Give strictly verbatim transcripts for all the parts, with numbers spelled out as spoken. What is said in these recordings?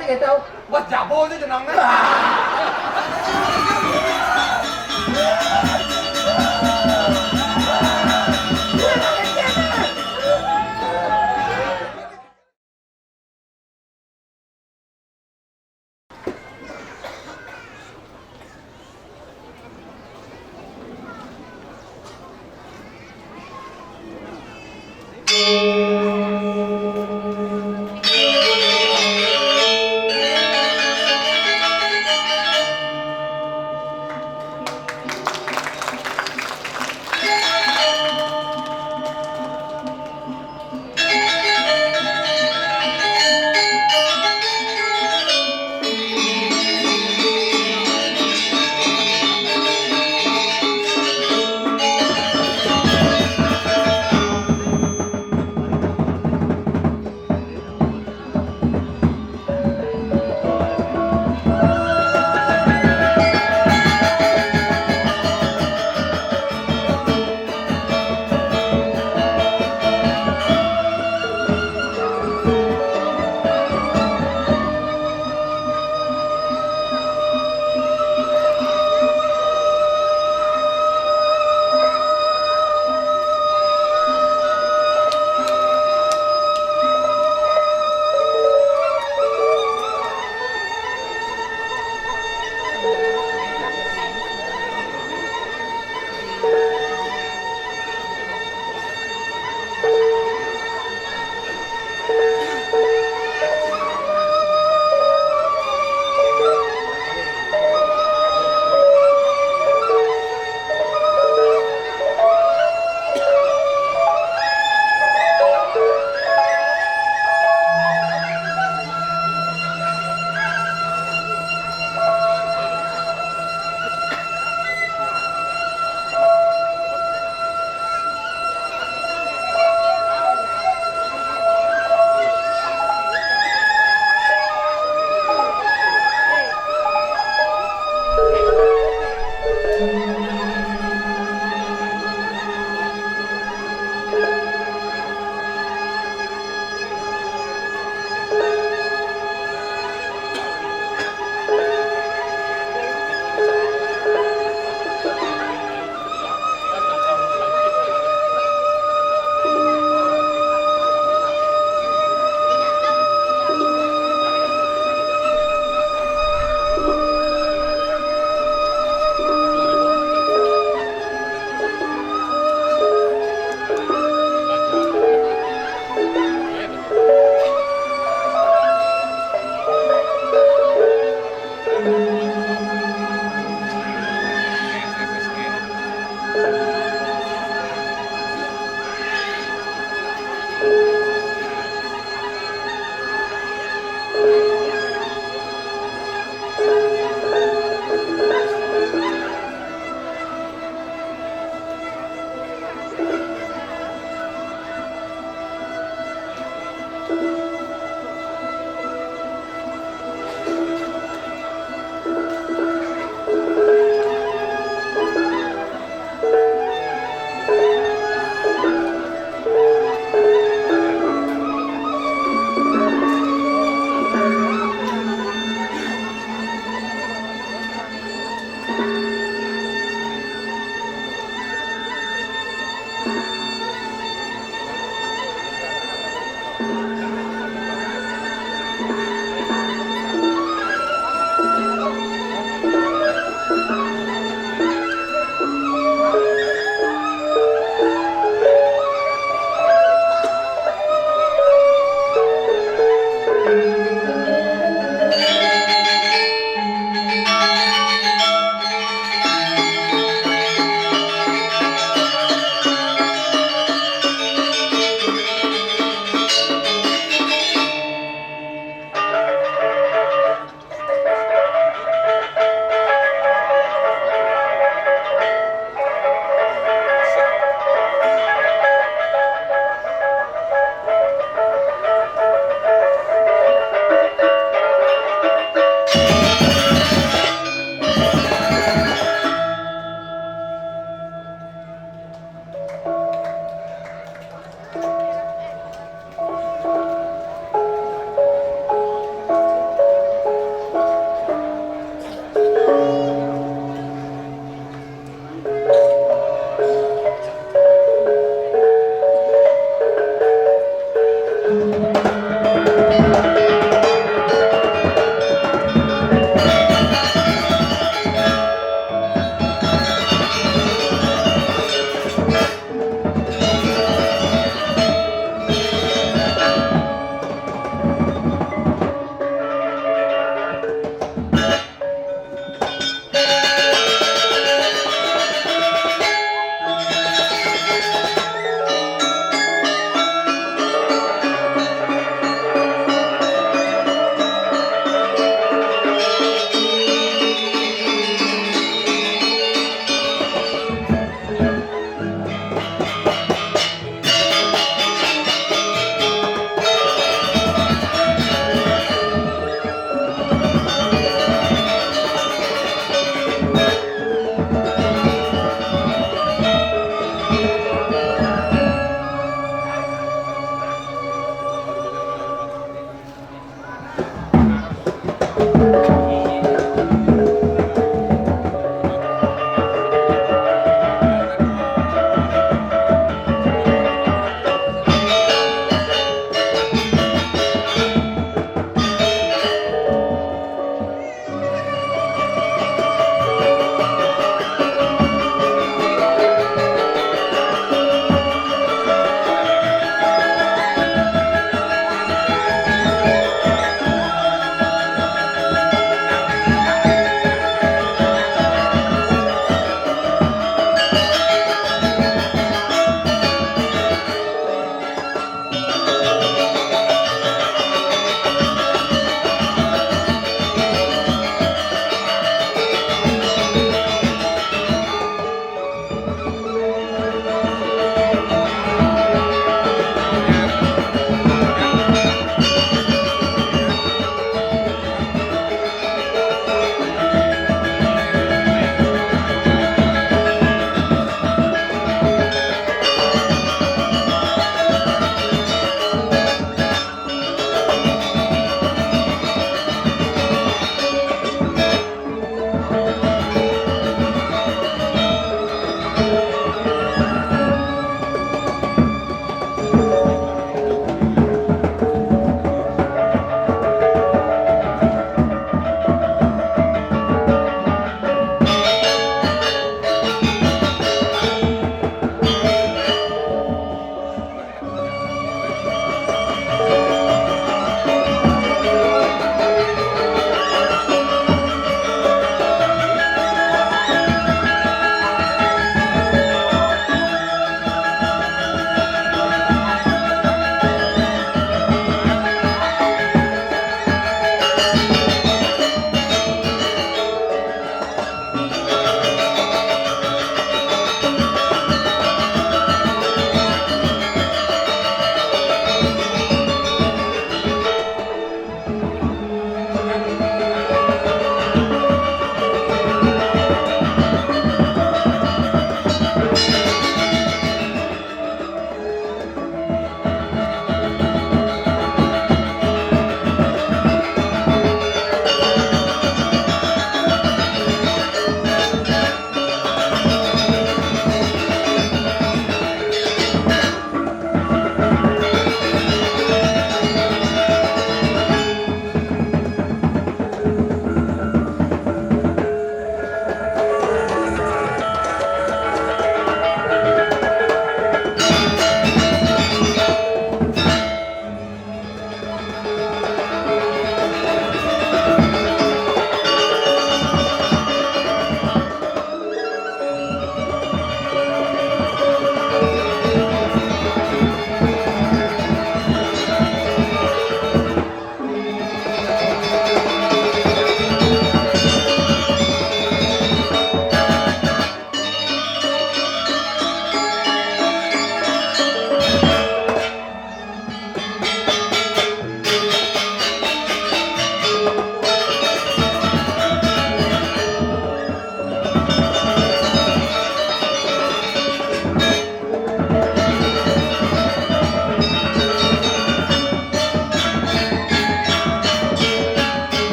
Nggak tahu. Wah, jabo itu jenangnya.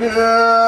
Jagat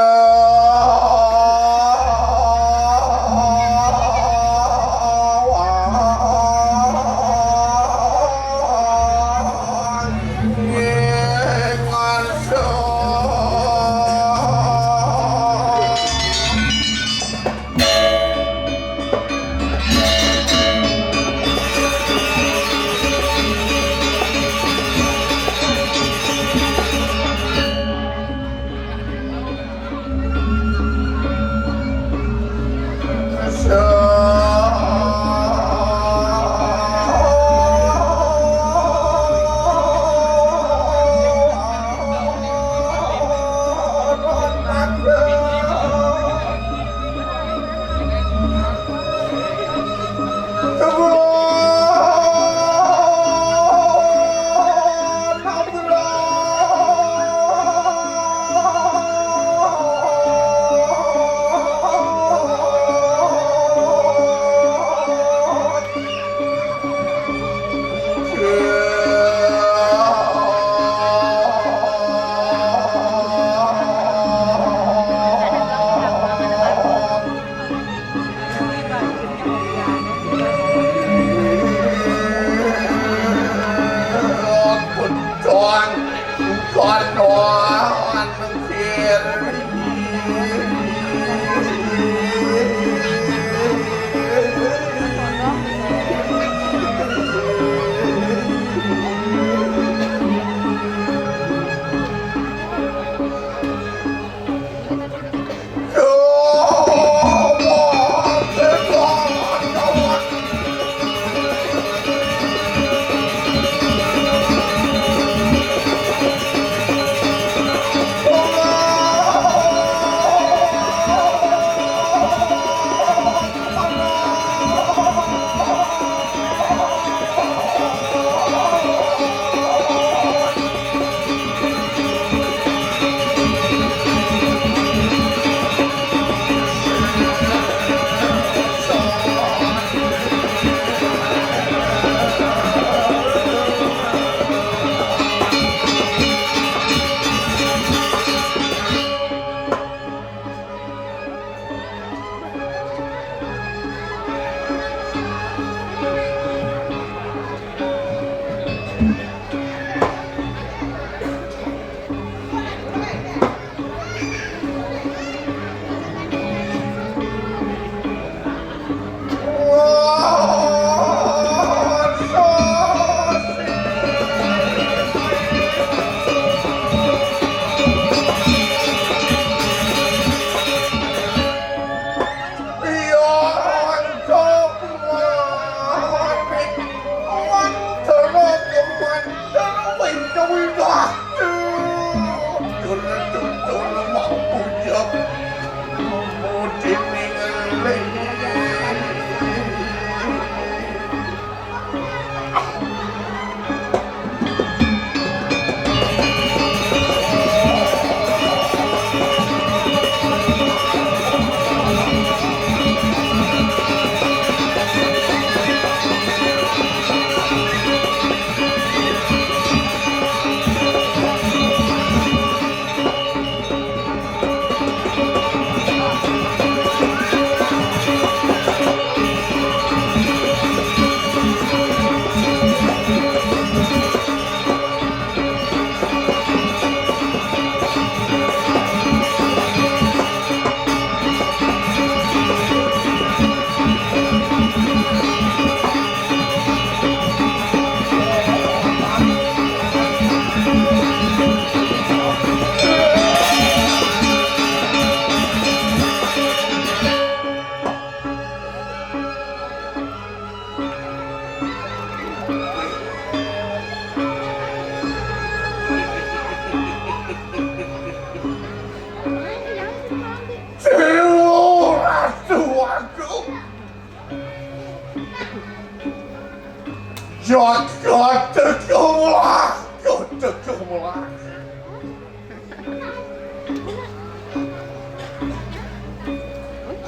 Teguh Melaka, Teguh Melaka.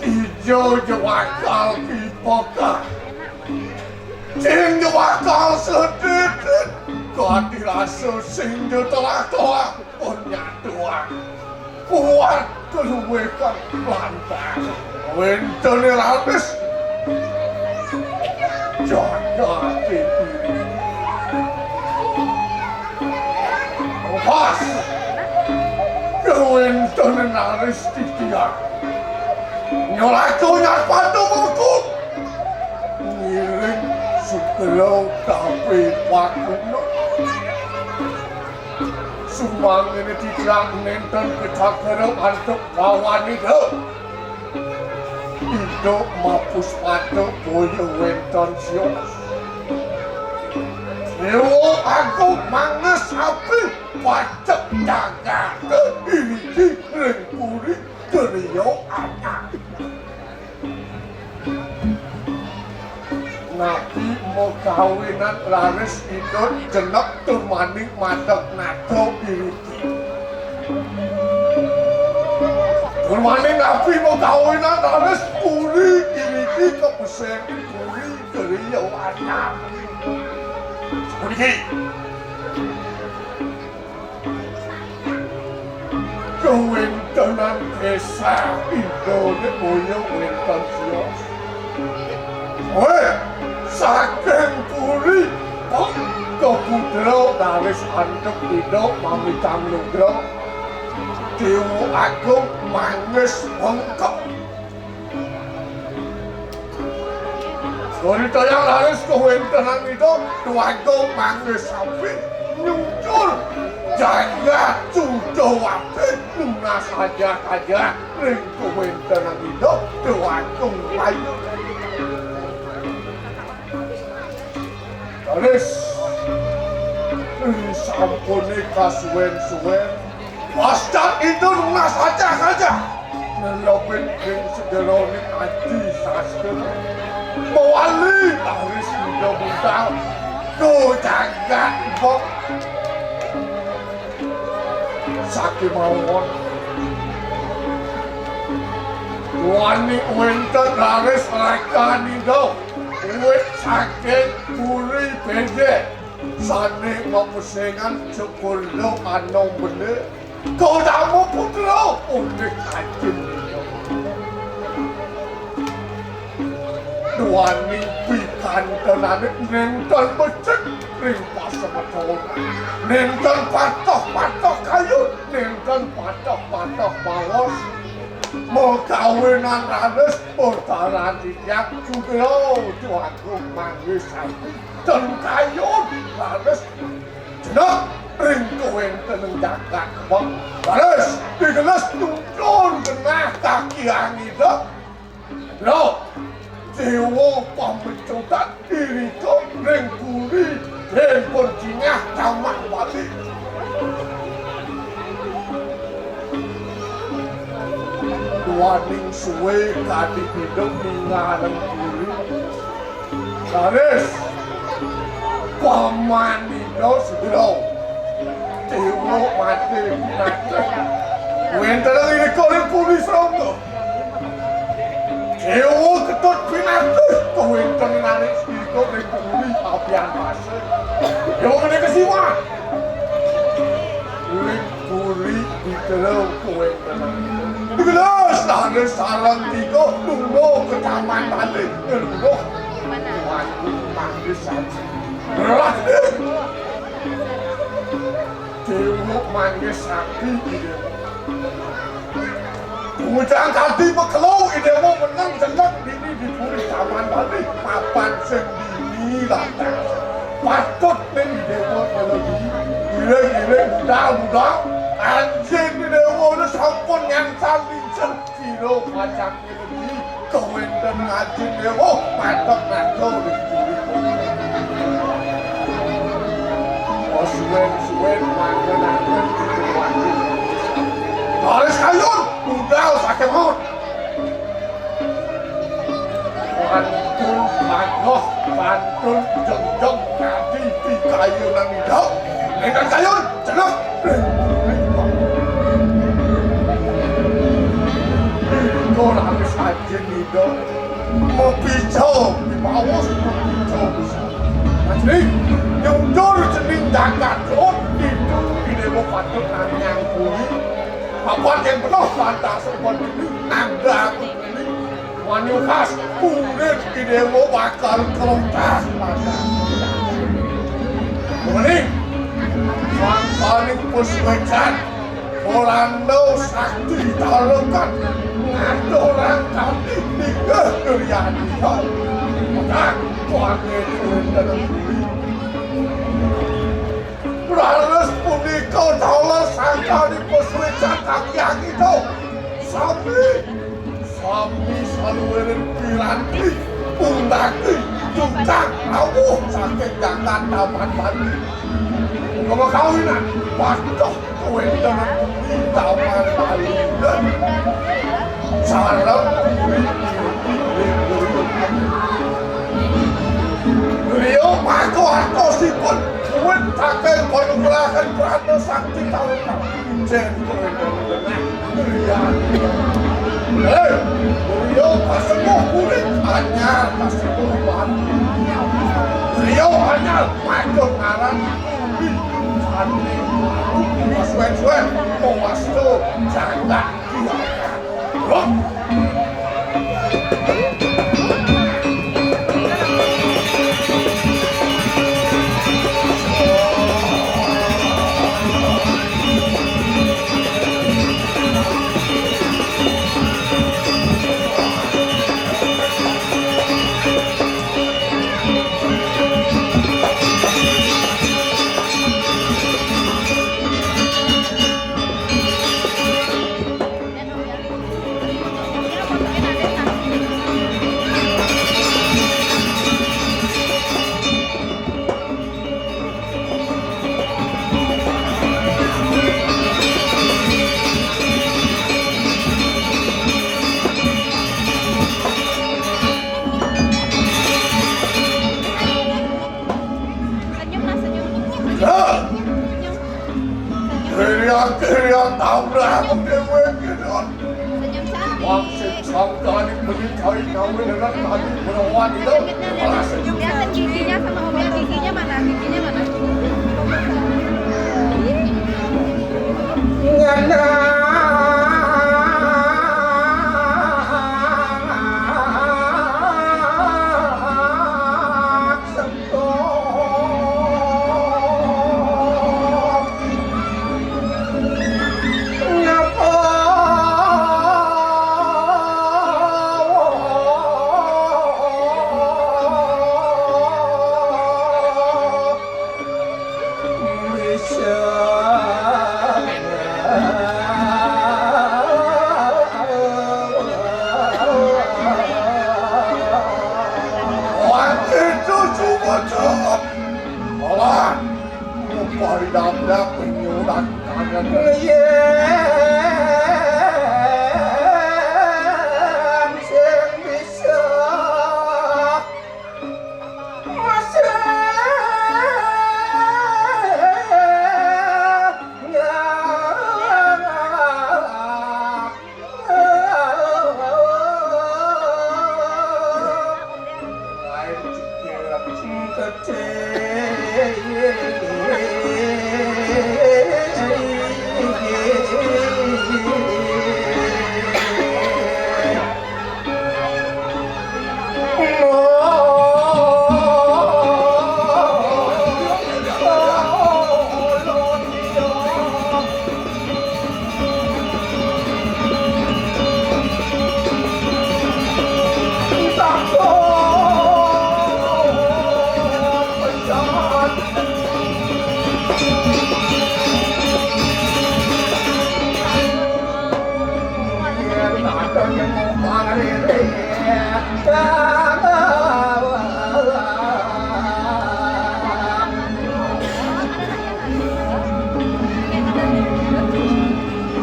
Ijo jewakal pipoka. Sing jewakal sedikit. Kadi rasa sing telah-telah pun nyaduan. Kuat keluwekan lantas. Wénten raris jagaté diri. Pas kewénten raris titiang. Nyolako nyat patu buku. Ngiring sugelo kabeh pakuno. Sumangene titiang nenten kecakera antuk bawanida. Idup mapus patu boya wénten sios. Dewa Agung manges api pacek jagate iriki ring puri Griya Anyar. Napi magawinan raris Ida jenek tur maning madeg nata iriki. Tur maning napi magawinan raris puri iriki kapeseng puri Griya Anyar. Puniki. Kawéntenan kesah Ida nek boya wénten sios. Wéh, saking puri Bangka Putra raris antuk Ida mamitang nugra. Dewa Agung manges bengkok. Sori toyang raris kawéntenan Ida, Dewa Agung manges api nyucur jagat Sudawati nunas aja-aja ring kawéntenan Ida, Dewa Agung payu. Raris ring sampune kasuwen-suwen, wastan Ida nunas aja-aja. Nelebin ring sejeroning aji sastra. Mawali raris Ida budal. Duh jagat, Mbok. Sakemawon. Wani wénten raris rakanida. Wit saking puri Bedek. Sane mapesengan Cokor Anom Bene. Kodama Putra, unik ajin. Duaning pikantenane nenten becik ring pasemetonan. Nenten patoh-patoh kayun, nenten patoh-patoh baos. Magawinan raris pertaran titiang Sudra Dewagung manggisan. Ten kayun raris jenek ring kawéntenan jagat Kembang. Raris digeles nuncun genah kakiang Ida. Loh, Dewa Pamecutan irika ring puri Den Perjingah Taman Bali. Duaning suwe kadi Ida ninggal ring puri. Raris, paman Ida Sudra. Dewa mati pinatih. Wénten ring irika ring puri Srangga. Dewa Ketut pinatih. Kawéntenan irika ring puri Abian Pasir. Dewa Gede Kesiwan. Ring puri Bidra kawéntenan. Digelas dane sareng tiga tunggu ke Taman Bali ngeluh. Tuanku manggis sapi. Berat deh. Dewa manggis sapi, Dewa. Bujang kadi makelo, Dewa meneng jeneng dini di puri Taman Bali. Papan sing dini lantas. Patut ning Dewa nyeledi. Iring-iring budal-budal. Anjing Dewa sampun nyangsal lincen. Sira pacang nyeledi kawéntenan Ajin Dewa, matek matur ring puri. Suwen-suwen manggen-anggen. Raris kayun, budal sakemon. Pantun pagoh, pantun jengjeng, kadi pikayunan Ida. Nénten kayun, cenep. Ring, ring, ring. Iko raris Ajin Ida. Mapica, pipaus, mapica bisa. Ajri, nyuncur cening jagat, oh, itu Ida patut nanyang kuwi. Apa yang penuh lantas sopan ini? Nanda aku ini. Wani khas kulit ki dewa bakal kelontah. Muni, sangkaning puswecan, Orando sakti talekan, ngaturang kami tinggal duryani. Maka kuange kuwi dalam bumi. Raris punika taler sangkaning puswecan kaki angito. Sami, sami saluwiring piranti, undaki, tukang rawuh saking jagat Taman Bali. Mula kawinan, patuh kawéntenan di Taman Bali. Sareng Rio maka artosipun kuwit saking panugrahan Prana Sakti Taweta. Jen Rio kasepuh kulit anyar, kasepuh baru. Rio anyar maju ngaran kulit. Ane baru suwe-suwe mawastu jagat. Senyum lah, senyum. Senyum. Senyum. Kira-kira tabrak aku dhewe, gitu. Senyum cantik. Wangsit sangkani menyukai kawin dengan tadi melawan itu. Kelihatan giginya sama obat giginya mana? Giginya mana? Paridabdak penyurat tangan. Yen sing bisa masih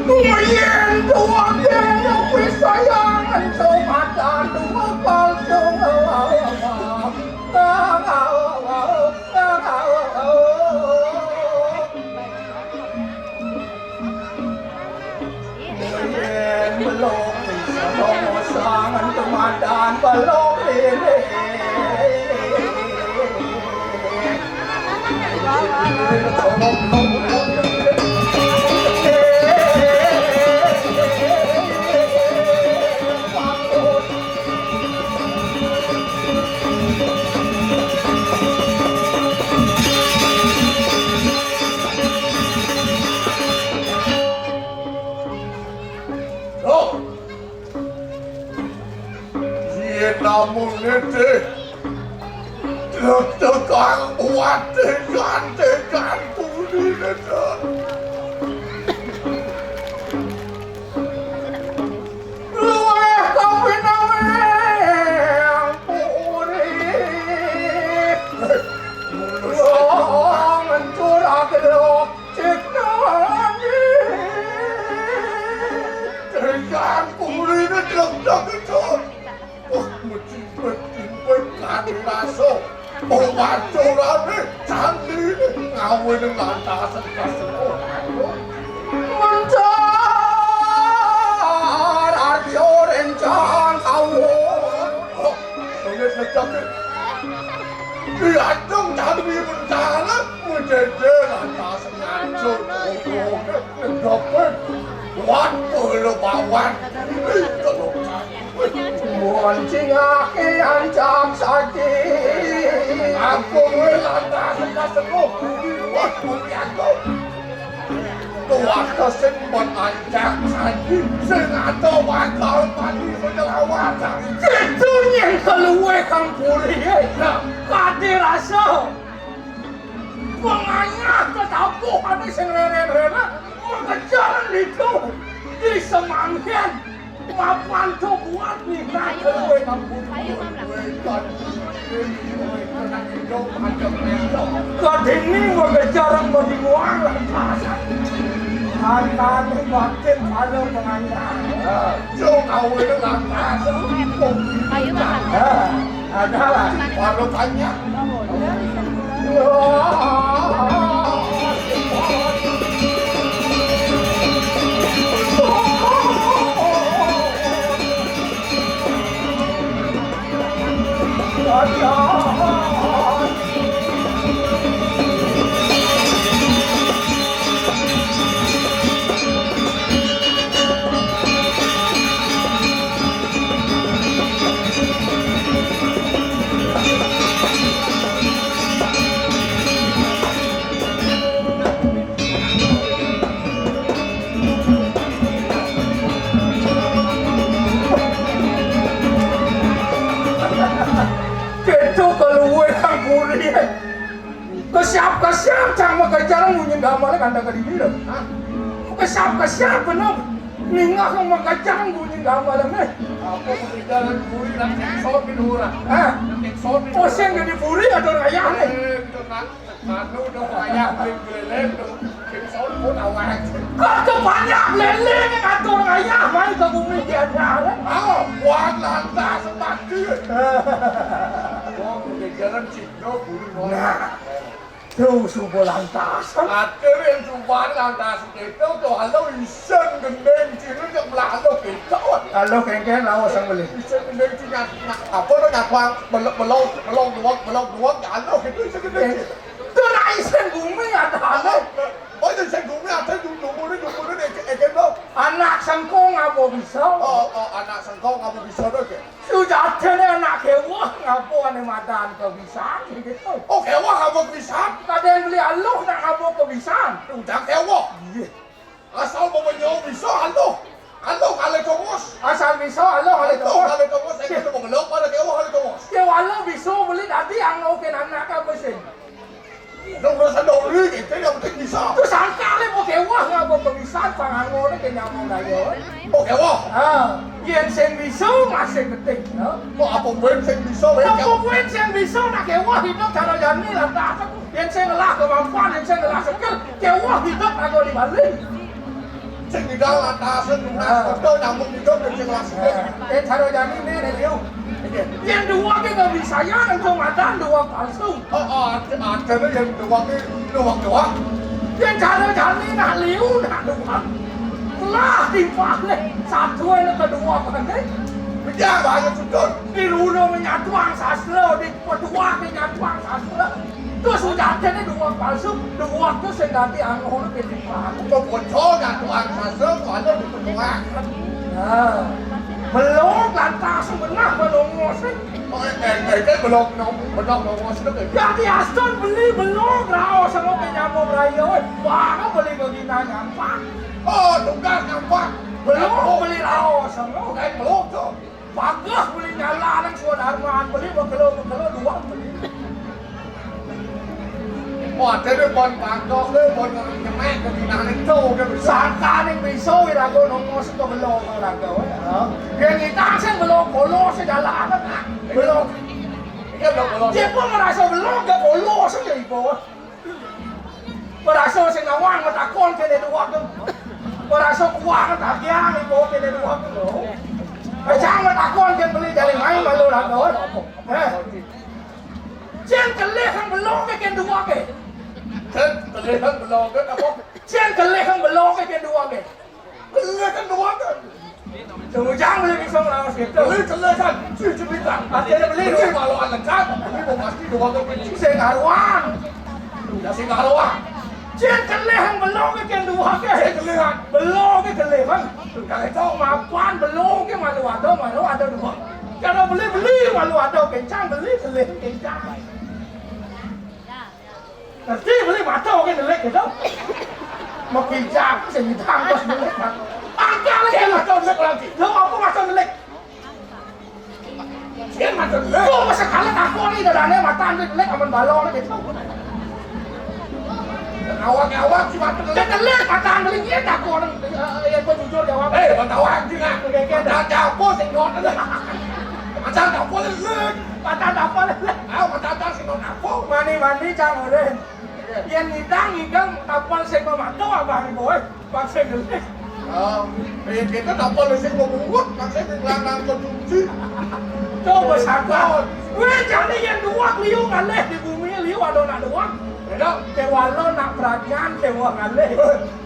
Rumiyin duweke nyobi sayang, entuk madan duwekal sung. Yen belum bisa ngosang, entuk madan belum ini. Namun nete, tetekan kuat tekan tekan pulih nete. Luweh kapinaweng pulih. Wong mencur agelo ciptane. Tekan pulih nete. Wah, mecibet-cibet kadi raso. Oh, wacurane candi ngawene lantasan kaseko. Mencar arjo rencang kawo. Oh, iya, iya, iya. Diajeng candi bencana, menjeje lantasan ngancur. Oh, oh, oh, oh. Waduh, lo bawan. Ih, kalau Moncingake ancam saji. Aku kowe lantas kasengguh. Wah, kowe aku. Kuat kesin ban ancam saji. Sing ada bakal mati menyelamat. Itu yang keluwe kang puri. Nah, kade rasa. Penganyah ketapuh ane sing reren-reren. Mengejar itu. Di semangkin. Mapan to kuat nih, nah, ayo. Kowe kampung. Ayo, Mam, lah. Kadene mengejar bagi muang lantas. Antane batin pada penganyar. Yo, kau ini lantas. Ayo, Mam, lah. Nah, adalah baru tanya. Keto keluwe kang puri. Kesiap-kesiap cang makejar munyi gamale kandha kediri lho. Hah? Kesiap-kesiap bener. Ningah makejar munyi gamale ne. Apa makejar puri nang sing sot pin ora? Hah? Nang sing sot pin ora? Oh, sing gede puri ada rayane. Eh, itu nang Anu dong ayah beli belele dong. Sing sot pun awak. Kok kebanyak lele ning atur ayah, mari ke bumi diajaran. Oh, buat lantas mati. Wong diajaran Cina buru. Nah, tuh subuh lantas. Atur yang subuh lantas itu tuh halo isen gendeng Cina yang melalo kita. Halo kengkeng lawas sang beli. Isen gendeng Cina. Apa tuh nyakwang belok belok belok duwak belok duwak halo itu isen gendeng Cina. Tuh naik sing bumi ada halo. Oh, itu sing bumi ada dulu dulu dulu dulu deh. Anak sengkong apa bisa? Oh, oh, anak sengkong apa bisa tuh? Sujatene anak kewah ngapa ane madan kewisan gitu. Oh, kewah ngapa kewisan? Kadang beli aluh nak ngapa kewisan. Udah kewah. Iya. Asal bawa nyawa bisa aluh. Aluh kali tongos. Asal bisa aluh kali tongos. Aluh kali tongos. Saya kata mengelok pada kewah kali tongos. Kewah aluh bisa beli dadi angau ke anak apa sih? Nang rasa dori kita yang penting bisa. Terus angka le mau kewah ngapa kewisan pangango ne kenyang mau dayo. Oh, kewah. Ah, yen sing bisa masih ketik, no? Mau apa pun sing bisa, weh. Apa pun sing bisa nak kewah hidup cara jani lah tak. Yen sing ngelah kemampuan, yen sing ngelah skill, kewah hidup aku di Bali. Sing tidak lantasan lunas foto nyambung hidup dan sing ngelah skill. Eh, cara jani ne ne liu. Yen dua ke gak bisa ya, engko madan dua palsu. Oh, oh, ada ada yang dua ke dua dua. Yen cara jani nak liu nak dua. Lah di balik satu yang kedua balik. Beda banyak sudut. Di runo menyatuang sastra, di Petuah ke nyatuang sastra. Terus udah ada nih dua palsu, dua tuh sing ganti anu ono pilihan. Kok bocor nyatuang sastra, kok ada di petuah. Nah, belum lantas benar belum ngosek. Oh, eh, eh, eh, belum nong, belum nong ngosek. Ganti Aston beli belum raos sama penyambung raya. Wah, beli begina nyampah. Oh, tukar nyampah. Belum beli raos sama. Eh, belum tuh. Pagah beli nyala nang Arman beli, megelo-megelo, duweg beli. Wah, dene pon pangkok, le pon nyemek ke dinane to, ke bisa. Sangkane bisa wiraga nongos to belo wiraga, we. Ha? Yen ngitang sing belo kolo sing jalanan, ah. Belo. Iki belo kolo. Dia pun merasa belo, gak kolo sing ya ibu. Ora iso sing ngawang matakon kene duweg. Ora iso kuwang tagihan iku kene duweg lho. Aja matakon ken beli dari main malu ra kawan. Eh. Jen kelih kang belonge ken duwege. Jen kelih kang belonge apa? Jen kelih kang belonge ken duwege. Kelih kan duwege. Sumujang beli bisa ngelawas gitu. Beli kelih kan, cuci bintang. Pasti ada beli. Beli malu anak kan, beli mau pasti duwege. Sing karuan. Udah sing karuan. Cek kelih kan belonge ken duwege. Cek kelih kan. Belonge kelih kan. Kalau itu mapan belonge malu ada, malu ada duwege. Kalau beli-beli malu ada kencang, beli kelih kencang. Ngerti beli mata oke delik gitu. Mau kijak sing ditangkos delik. Angkel aja mata delik lagi. Lo apa mata delik? Dia mata delik. Lo masa kalah aku nih dadane mata delik aman balon gitu. Awak-awak si mata delik. Delik mata delik dia tak orang. Ya gua jujur jawab. Eh, mata awak juga. Oke, oke. Ada apa sing ngot? Ada apa delik? Mata apa delik? Ah, mata sing ngot apa? Mani-mani cang urin. Yen ngidang ngidang kapal sing memato abang ibu, eh, bangsa Inggris. Oh, yen kita kapal sing memungut, maksudnya lanang konsumsi. Coba sadar. Weh, jadi yang dua liu ngalih di bumi, liu ada nak dua. Beda. Kewalo nak perhatian, kewa ngalih.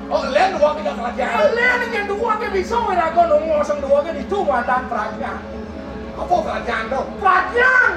Oh, len dua kita perhatian. Len yang dua ke bisa wiraga nunggu sing dua ke ditu wadan perhatian. Apa perhatian tu? Perhatian.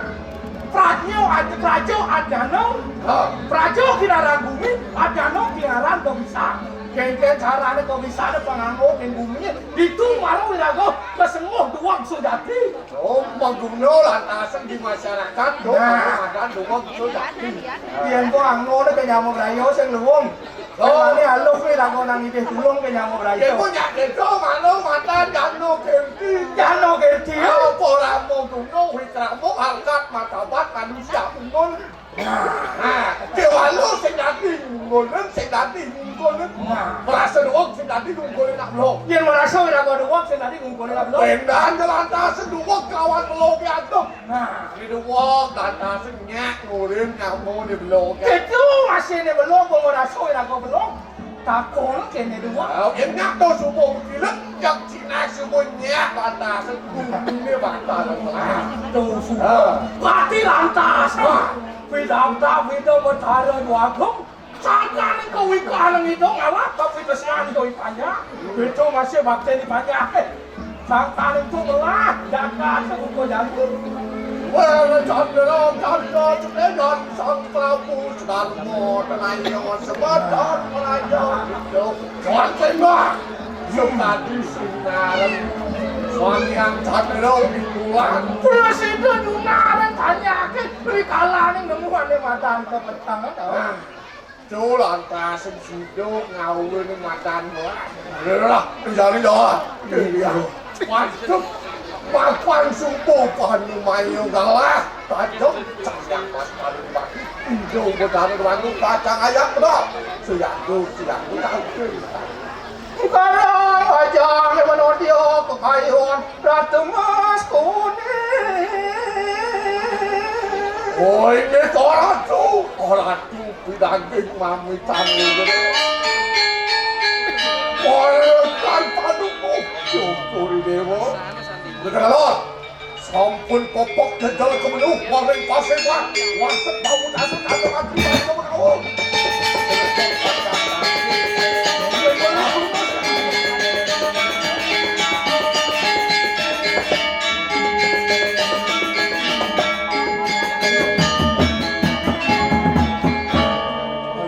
Prajo ad-, prajo adnyana. Ha. Prajo kinaran bumi, adnyana kinaran kok bisa. Kengken carane kok bisa ada penganggo ken bumi. Ditu malah wiraga kesenguh duweg sujati. Oh, magumno lantasan di masyarakat, dong, nah. Ada duweg sujati. Yen kok angno ne kenyamo brayo sing luwung. Oh. Mane alus kuwi lakonan nitih tulung ke nyamuk ra iso. Iku nyak desa malu matan Jano Kirti. Jano Kirti. Apa Ramo Duno, Wikramo, harkat martabat manusia unggul. Nah, nah, Dewalu sing dadi unggul, sing dadi unggul. Nah. Merasa doang sing dadi unggul nak blok. Yen merasa ora doang sing dadi unggul nak blok. Bendan jelantah seduwek kawan melo ki adoh. Nah, di duwek lantasan nyak ngurin kamu di blok. Itu masih di blok, mau rasul lagu blok. Takon kene duwek. Oh, nyak to subuh kilet, jak Cina subuh nyak lantasan bumi batal. Tuh subuh. Ah. Mati lantas. Ah. Pidam tak pidam betara dua agung. Sangkane kowe iku alang itu ngalah, tapi kesengan kowe panjang. Itu masih bakti di panjang. Sangkane itu melah, jaga sebuku jago. Wala candra candra cepedan sang prabu sedarmo tenayo sebadan meraja itu. Wala tembak. Sukadi sinarem. Suami yang candra di bulan. Terus itu dunaren tanyake, rikalaning nemuane matan kepetangan. Nah. Cul, lantasan sida ngawin matan. Lah, jare dah. Iya. Waduh, mapan subuh panu mayo galah. Tajam, cahya pas paling pagi. Ijo bedana wangi kacang ayam, dah. Siaku, siaku, siaku. Sekarang aja yang menodil kekayuan Ratu Mas Kuning. Oi, ini Ratu. Ratu. Daging mamitan ngene. Ora kan paduku, syukuri dewa. Bener, Lor. Sampun popok jejal kemenuh, waring pasir, Pak. Wasep bau, anu, anu, anu, anu, anu.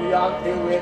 Yang dewek.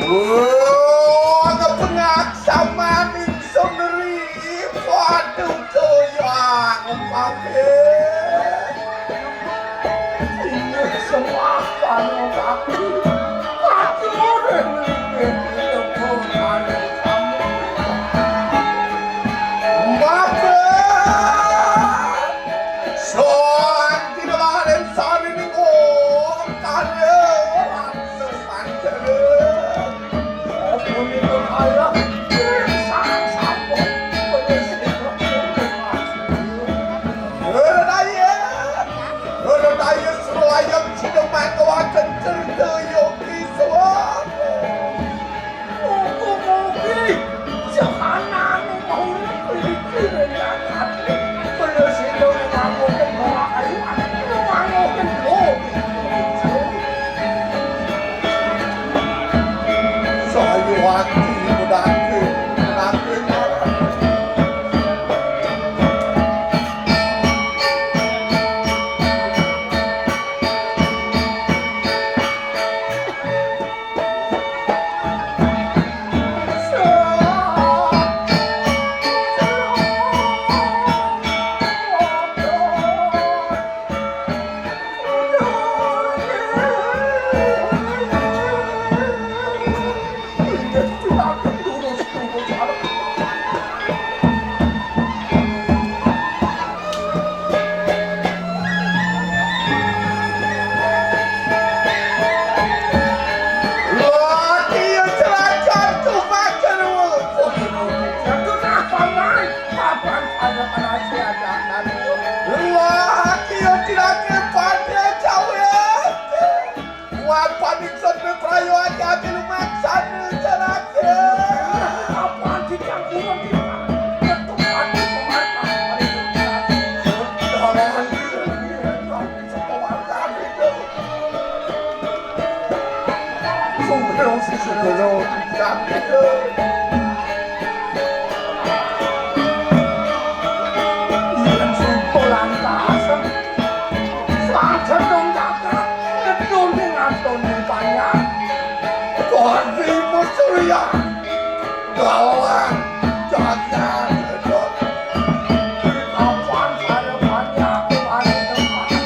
Oh, kepengak saman ingsun ri, waduh goyang kabeh. Inggih sembah panuwun kaki. Atur ing linggih lembu panuwun kami. Maka sang tinebaren sarining karya. Wan panik sodre prayo ati-ati lumaksana, Jaragan. Kapan dicangkuran di ketuk ati pematang. Tolong, sekolah kami, Jaragan. Sugro, sugro, Jaragan. Yen sing polan kasem, sajen dong jagat, ngetone ngatone panjang. Kondi Surya, gawan jagat, kapan saya panjang, panjang, panjang.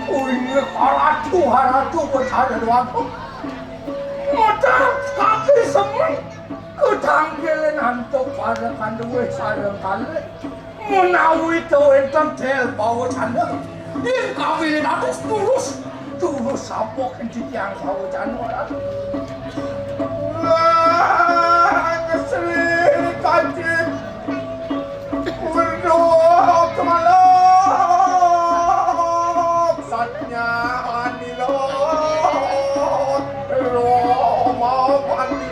Kuwi kalatu-halatu wis ada doang. Modal kaki semeng. Ketangkilen antuk pada kanduwe sareng kalih. Menawi tawenten del bawacana, yen kawin atus tulus, tulus sampun titiang bawacana. Wah, ngesri kaji. Weruh kemalem. Satnya anila. Roma mati.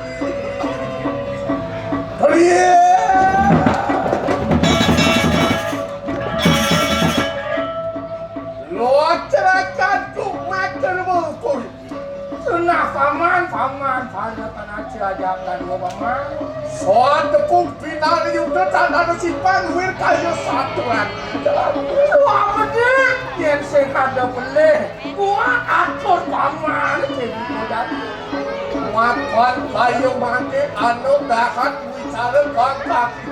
Lonceng kantuk mater mengkuri. Senah paman, paman, pada panaci ajakan wa paman. Soal tepung pinari yuda tandana simpang wir kaya satuan. Wah, bener. Yen sing kada pelih, kuat atur paman sing dadi. Mapan kaya mangke anu dahat wicara kang kaki.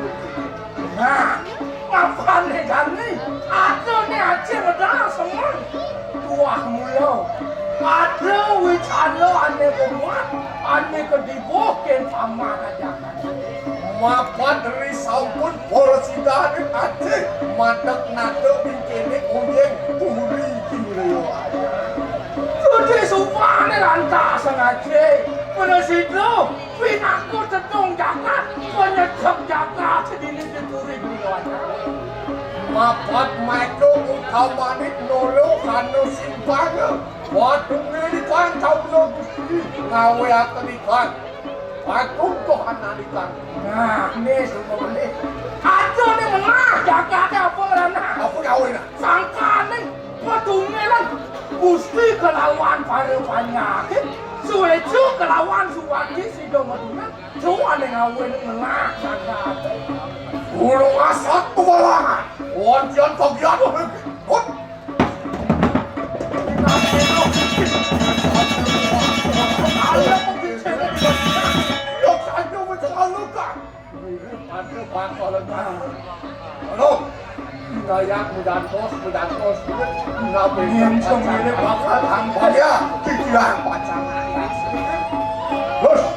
Nah, mapane jani, adane aji medal semeng. Tuah mula, ada wicana ane pemuat, ane kedibuh ken paman ajakan. Mapan ri sampun pol sidane aji, matek nado bingkene uyeng puri kinreyo aja. Suci supane lantas ngaji, penesida. Pinaka tedung jagat, penyedhep jagat sedini dituri kula. Mapat maiko utamane nolo kana simpana. Waduh nilikan kawula Gusti ngawe atenikan. Aku kok analikan. Nah, ini semua ini. Aduh, ini menah jagate apa ngrana? Apa gawe nah? Sangkane padungelan Gusti kelawan para panyakit, suwejo kelawan suwandi sida madungan. Suwane ngawin ngelah sangat. Gunung asat pewalangan. Wonten bagian. Hut. Ayo, pembicara di sini. Yuk, saya mencoba luka. Aduh, Pak, kalau Halo. Dayak mudantos, mudantos. Ngabe yen semene bakal angkaya, pikiran pacangan. Terus.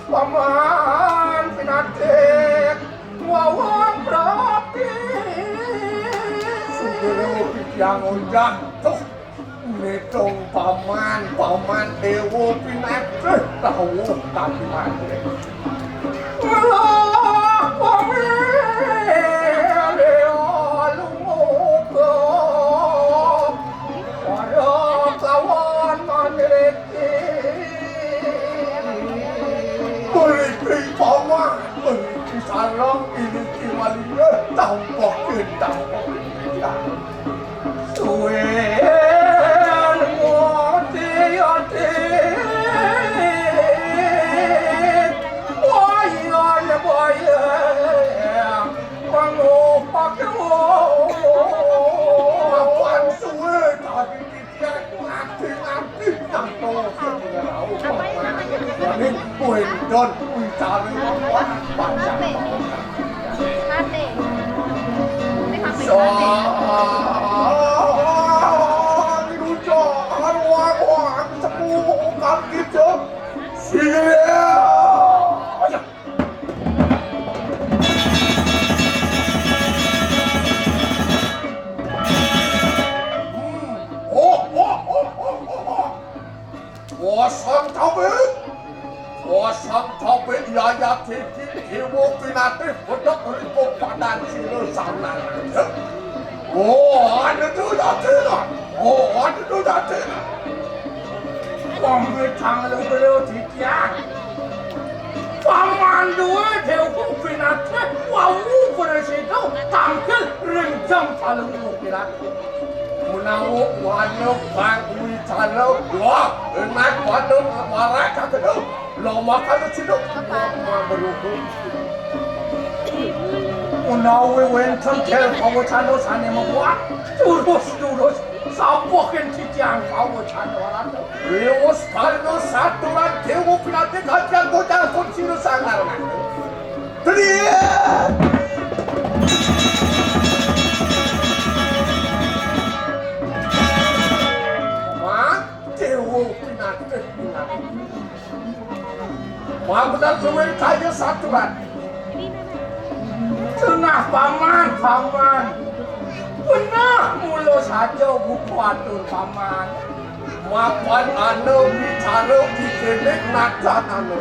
Paman pinatik wawon prati. Sugih titiang onjang. Tuh. Nitung paman, paman dewa pinatih rawuh tadi maneh. Ngelah wong limo lumuka, para kawan manriki. Mriki paman, mriki sareng, iriki malih, tampok, tampok. Suwé ngoté-oté, wayah-wayah, manguh pakéwo. Kapan suwé tadi titiang nganti-nganti ngantos rauh. Ning kuwi don kuwi cari papan panjang. Mati. Mati, mati, mati. Sang Rujo, arwah, wah, sepuh, kan gitu. Sini. Ayo. Hmm. Oh, oh, oh, oh, oh, oh. Kosong tawit. Kosong tawit yaya titi kiwo pinatih bedhek ribuk padan sira saunang. Oh, ada tu, ada tu. Oh, ada tu, Ombe tanggal beliau titiang. Paman duwe Dewa Pinatih wau presida tangkil ring jam paling pirat. Menawa wana bang wicara, wah, enak pada warak kakedu. Lama kada ciduk, lama beruhu. Menawi wenten kel pawacana sane mabuat, terus-terus sapuhin titiang pawacana warata. Riwus karna saturan Dewa Pinatih katian bocah pun sira sangar. Teriak! Mak, Dewa Pinatih, Pinatih. Wah, bener duwe kaya saturan. Cenah paman, paman. Bener mula saja buku atur paman. Mapan ana wicara dikene najan ana.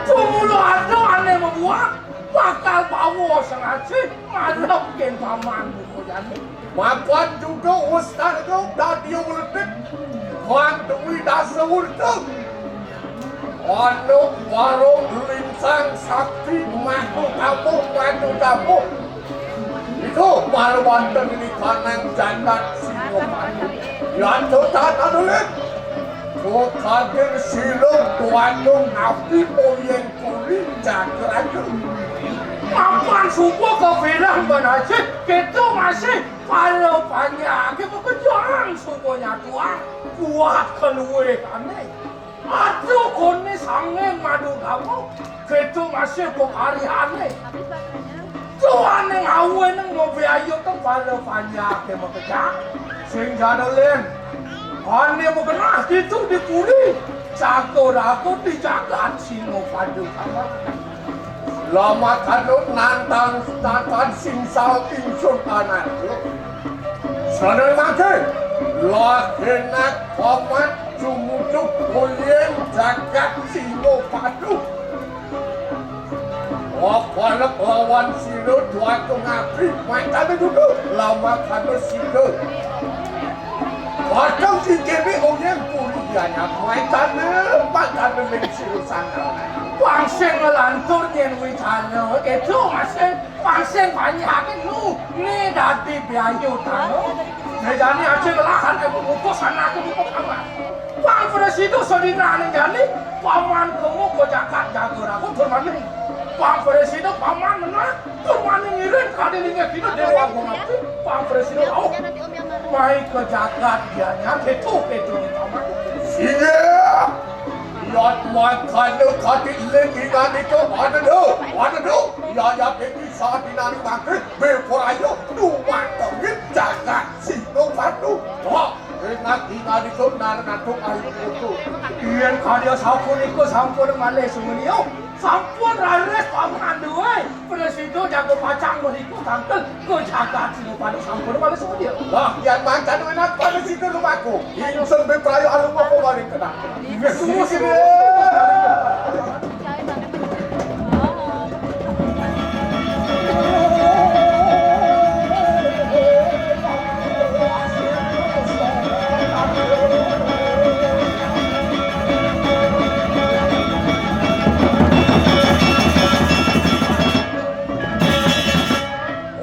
Tumula ada ane mabuat bakal bawa sengaja malem ken paman buku jani. Mapan juga ustaz tu dadi uletik. Wan dewi dasa urta. Ana warung linsang sakti madu kamu, madu kamu. Itu baru wonten ini kanang jagat Singapati. Yan tutan anulit. Tukadin silung tuadung api poyen kuli jagraga. Mapan suba kepilah banasih, kita masih pala panjake pekerjaan suba nyatuang. Buat keluwe aneh. Aduh, kone sange madu kamu. Ketu masih kok hari aneh. Tuane ngawe neng mau biayu ke pala panjake makejang. Sing jada len. Ane mau genah gitu dipuli. Jago rago di jagat sino padu kamu. Lama kanu nantang tatan singsal ingsun anakku. Sadar mangke, lahenak komat jumujuk kuyen jagat sino padu. Wapalek lawan sino duatu ngabri, mangkane dudu lama kanu sino. Padang sing kene oyeng puri dianyar, mangkane, mangkane ning sino sandal. Wangse ngelantur nyen wicana, kedo masih. Pasien banyak nu, ni dadi biayu tano. Ni jani aja ngelahan aku ngukus anakku di kamar. Pang presida sedina ni jani, paman kamu ko jagat jago ragu turmaning. Pang presida paman menang, turmaning ngiring kadi linge kita dewa gumati. Pang presida au. Mai ke jagat dianya, ketu, ketu ni paman. Iya. Yat mangkana kadi linge kita, ada do, ada do. Iya, ya, ketu. Sadinane mangke beprayu dumateng jagat Sinopalu. Wah, enak dinganipun narnatung ayu putu. Yen karya sapunika sampun malih sumeniya, sampun raris paman duwe. Prasida jago pacang menika tangkel ke jagat Sinopalu sampun malih sumeniya. Lah, yen mangkana enak pada sida lumaku. Ingsun beprayu alumako malih kenang. Inggih, inggih.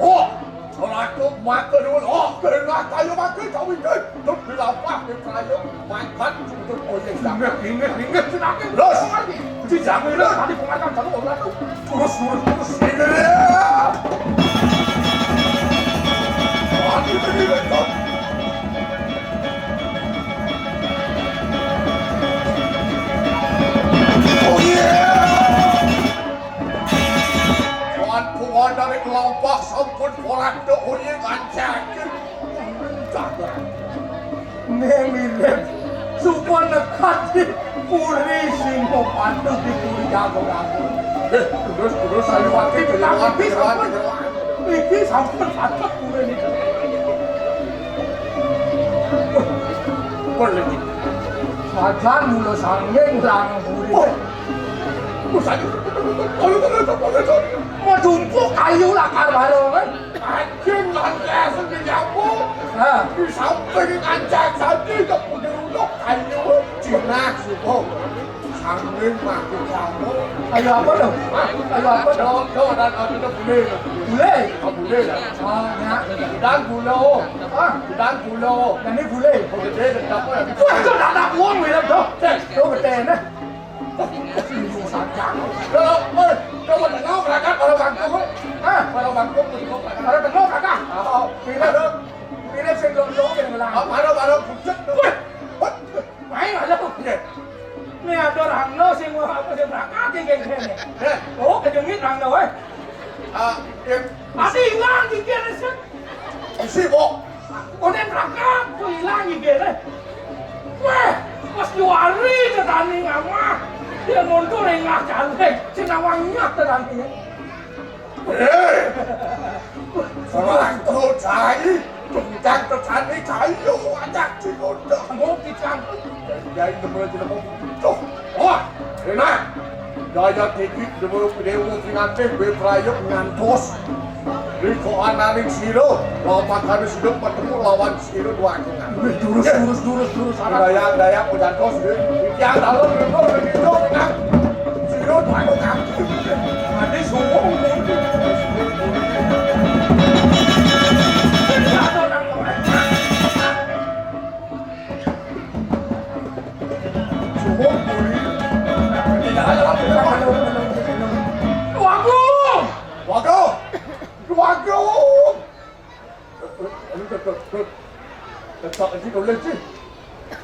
Oh, celaka maka dulu. Oh, kena kayu maka kawin. Duk dilampah di kayu, mangkat sudut oyeng. Inggih, inggih, inggih, sinaking. Terus. Dijamin, terus. Tadi pengakan satu orang tu. Terus, terus, terus. Inggih. Mati tadi, betul. Oh, iya. Tuan, tuan dari kelompok sampun porak dek oyeng ancakin. Ning mirip supa nekat di puri Sinopalu di puri Jagoragung. Eh, terus, terus, ayo, mati, mati, mati, mati. Iki sampun patut puri niki. Boleh. Sajan mula sanging lang puri. Oh. Ayo, ayo, ayo, ayo. Medumpuk kayu lakar bareng, kan? Anjing, lantas menyambung. Ha. Di samping anjing tadi, tak punya ulok kayu. Nah, subuh. Sambil mati kamu. Ayo apa tuh? Ayo apa tuh? Jawab, jawab, dan ada tuh boleh. Boleh? Ah, boleh lah. Oh, ya. Dan gula. Ah, dan gula. Dan ini boleh. Oh, gede, gede apa ya? Wah, itu tak ada uang, ya, tuh. Cek. Tuh, gede, nah. Singgung saja. Kalau, eh, kalau tengok berangkat, kalau bangku. Hah? Kalau bangku, kalau tengok berangkat. Oh, pilih, pilih sing lo, lo, yang bilang. Oh, baru, baru, buset, tuh. Wah. Main aja tuh. Iya. Nih ada rangno sing mau apa sing berangkat yang kayak gini. Eh. Oh, kejengit rangno, eh. Ah, iya. Masih hilang gigi ada sih. Isi, Bo. Kau yang berangkat, kau hilang gigi deh. Weh, pas juari ke tani ngama. Dia mundur yang ngah caleg, cenawangnya ke tani. Eh, orang tuh cai, tentang petani kayu aja sih udah. Mau pisang. Jadi mulai tidak mau tuh. Wah, enak. Daya tinggi demi dewa pinanti beprayok ngantos. Riko ananing sira, lawan kami sudah ketemu lawan Sira duwake. Durus, durus, durus, durus. Daya, daya, pujantos, nggih. Iki dalem, nggih, nggih, nggih, nggih. Sira duwake kaki. Ade suwung, nggih. Suwung, nggih. Waduh! Waduh! Waduh! Aduh, aduh, aduh, aduh. Ketok iki tulis sih.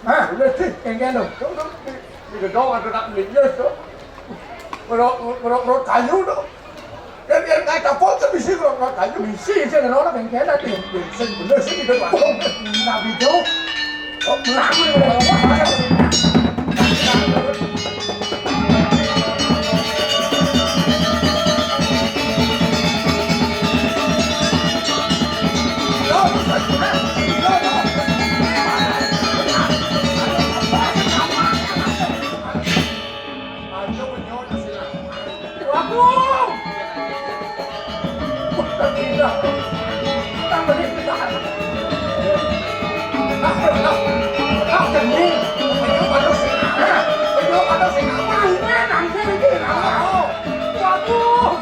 Hah? Tulis sih. Kengken to. Tuh, tuh, di, di gedong ada nak minus tuh. Ngerok, ngerok, ngerok kayu tuh. Dan yang kaca pol kan bisa ngerok, ngerok kayu. Bisa, bisa ngerok lah kengken tadi. Sing bener sih itu, Pak. Nah, itu. Kok melaku ya, Pak? Waduh!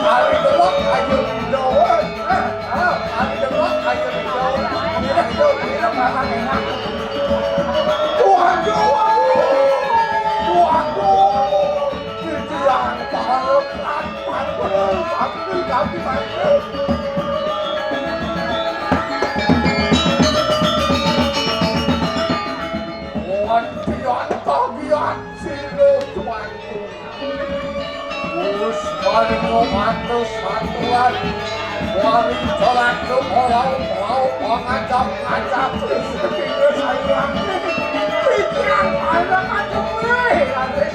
Ari delok ayo didol. Ah, ari delok ayo didol. Ayo didol, ayo makan enak. Waduh, waduh. Waduh. Titiang banget. Aduh, aduh, aduh, aduh. Wan pian kagiat sira tuanku. Wus paringa matur satuan. Wali jalan kepala mau mengajak-ajak. Wis kepingin sayang. Pikiran anak aja mulai, Raden.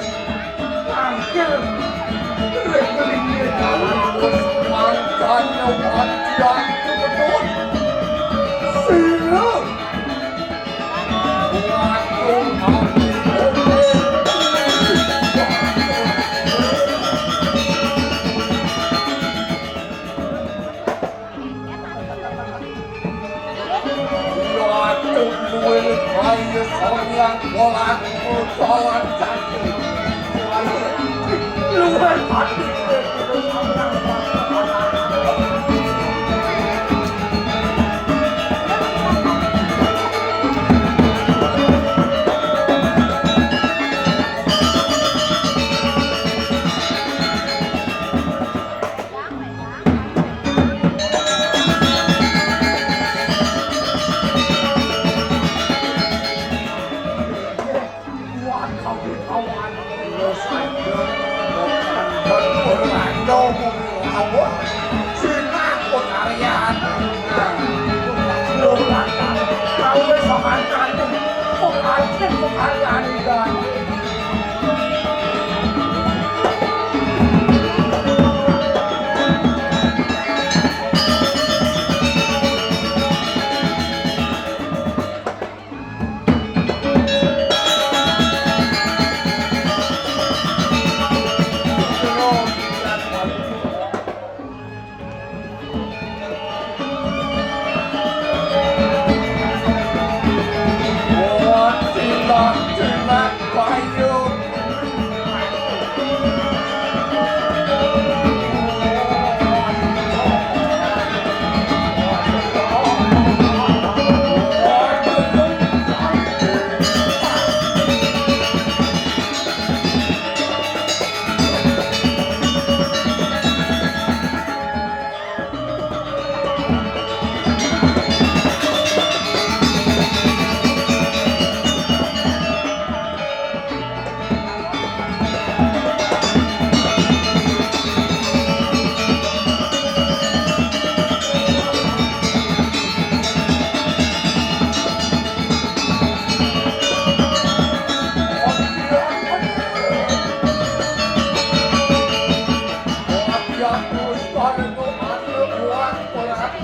Tangkil. Wis kepingin. Wus mangkanya wajah itu betul. Sira.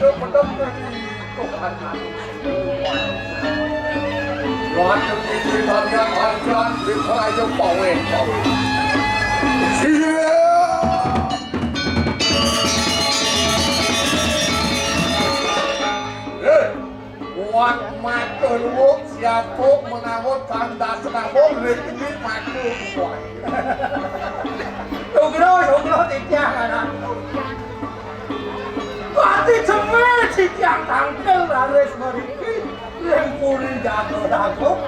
Yo, bener, bener. Tuhan. Waduh, ini tadi akan bisa pawe. Iya. Eh, kuat matur, Wuk, siatu menawa tanda senabo, lek ini matur, kuat. Sugro, sugro, titiang, anak. Pati cemil titiang tangkil raris meriki, ring puri jago-jago,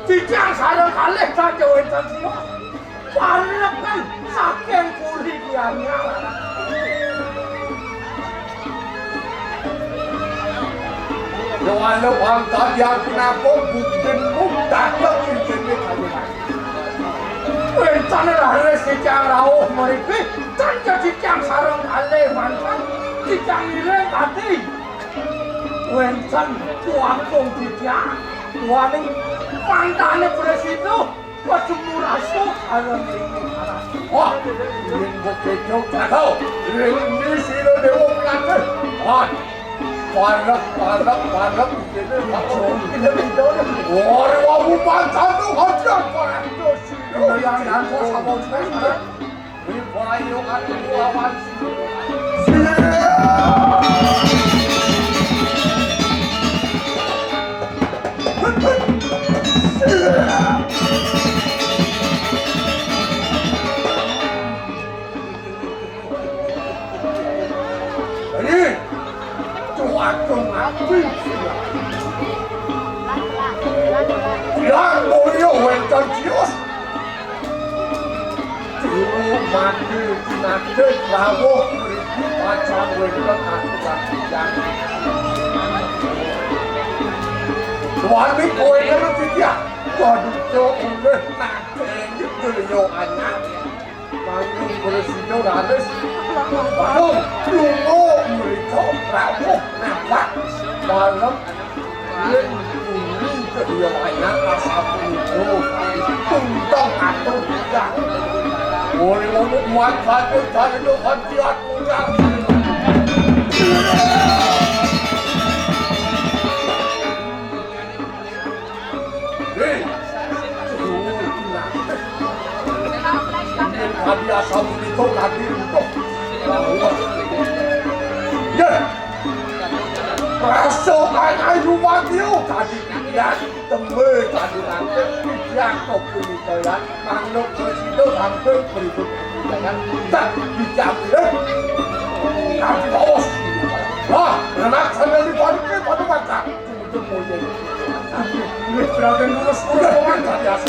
titiang sareng kalih saja wénten sira. Parekan saking puri Gianyar. Yo, anu, wangkal yang punapa buktinmu dateng ing kene kalian. Wénten raris titiang rauh mriki, tan titiang sareng kalih manten, titiang ngiring ati. Wénten kuwangkung titiang, wani mantane Presida, Pacemur asto kalon ing aras. Wah, yen begitu, jago. Ring ini sira dewa pelatih. Wah, parek, parek, parek. Ini, ini, ini. Wah, wabu mantan tuh, hajar, parek. Yang dan sama. Ini, wah, yuk, aku lawan. Ini, tuh, aku mati. Ya, mulya wénten Zeus. Juru mati tinadhik rawuh mriki pacang wénten aturan tiyang. Wani kowe kena titiah. Waduh, cok, ulih nadheni beliau anak. Mangke Presida raris. Waduh, lunga mrika rawuh nabrak. Malam Yen bumi kedua anak asal itu, tungtong atur tidak. Oleh ngomong kuat satu, cari Tuhan, kuat mudah. Hei, tadi asal itu tadi itu. Ya. Rasa anak itu mati, oh, tadi. Ya, tembe tadi nanti. Ya, kok ini, ya. Manuk sida sampun berikut. Jangan tak dijamin. Tapi bos. Wah, anak saya di pondok, pondok makan. Ini seragam lurus, lurus, lurus.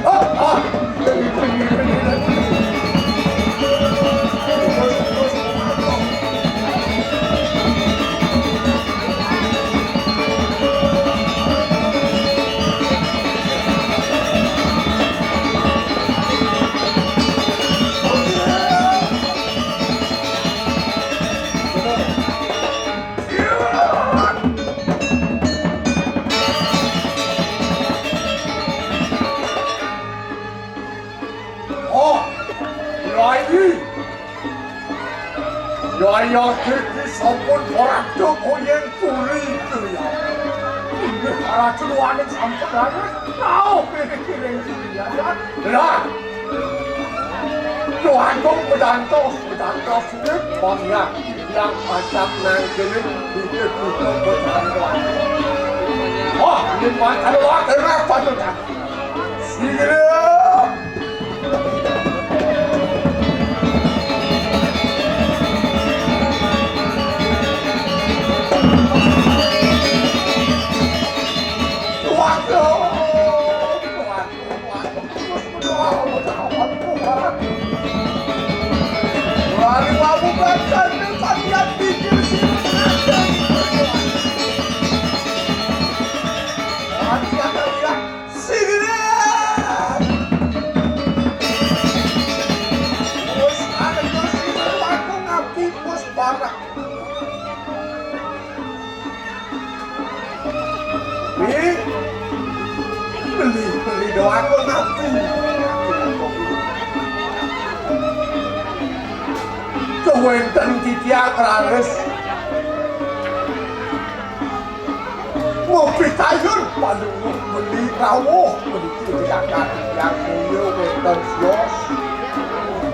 Ah, ah. Oh, Rai. Yaya Diki sampun ora dokoyen turi, ya. Inggih, para jeroane sampun raris. Rauh piring-piring, ya. Lah. Tuhan kok pedantos, pedantos ini, Bang, ya. Yang pajak nang kene, pikir-pikir pedantos. Wah, ini pacar wah, kenapa tuh, Kak? Sigrep. Waduh, waduh, waduh. Lari wabu badan, bagian pinggir sini. Lari, lari, lari. Sigrep! Wis, anak wis, aku ngapi, wis, parah. Wi, beli, beli do aku ngapi. Kewenten titiang raris. Pitayun Palungguh Beli rawuh puniki jagat titiang boya wénten sios.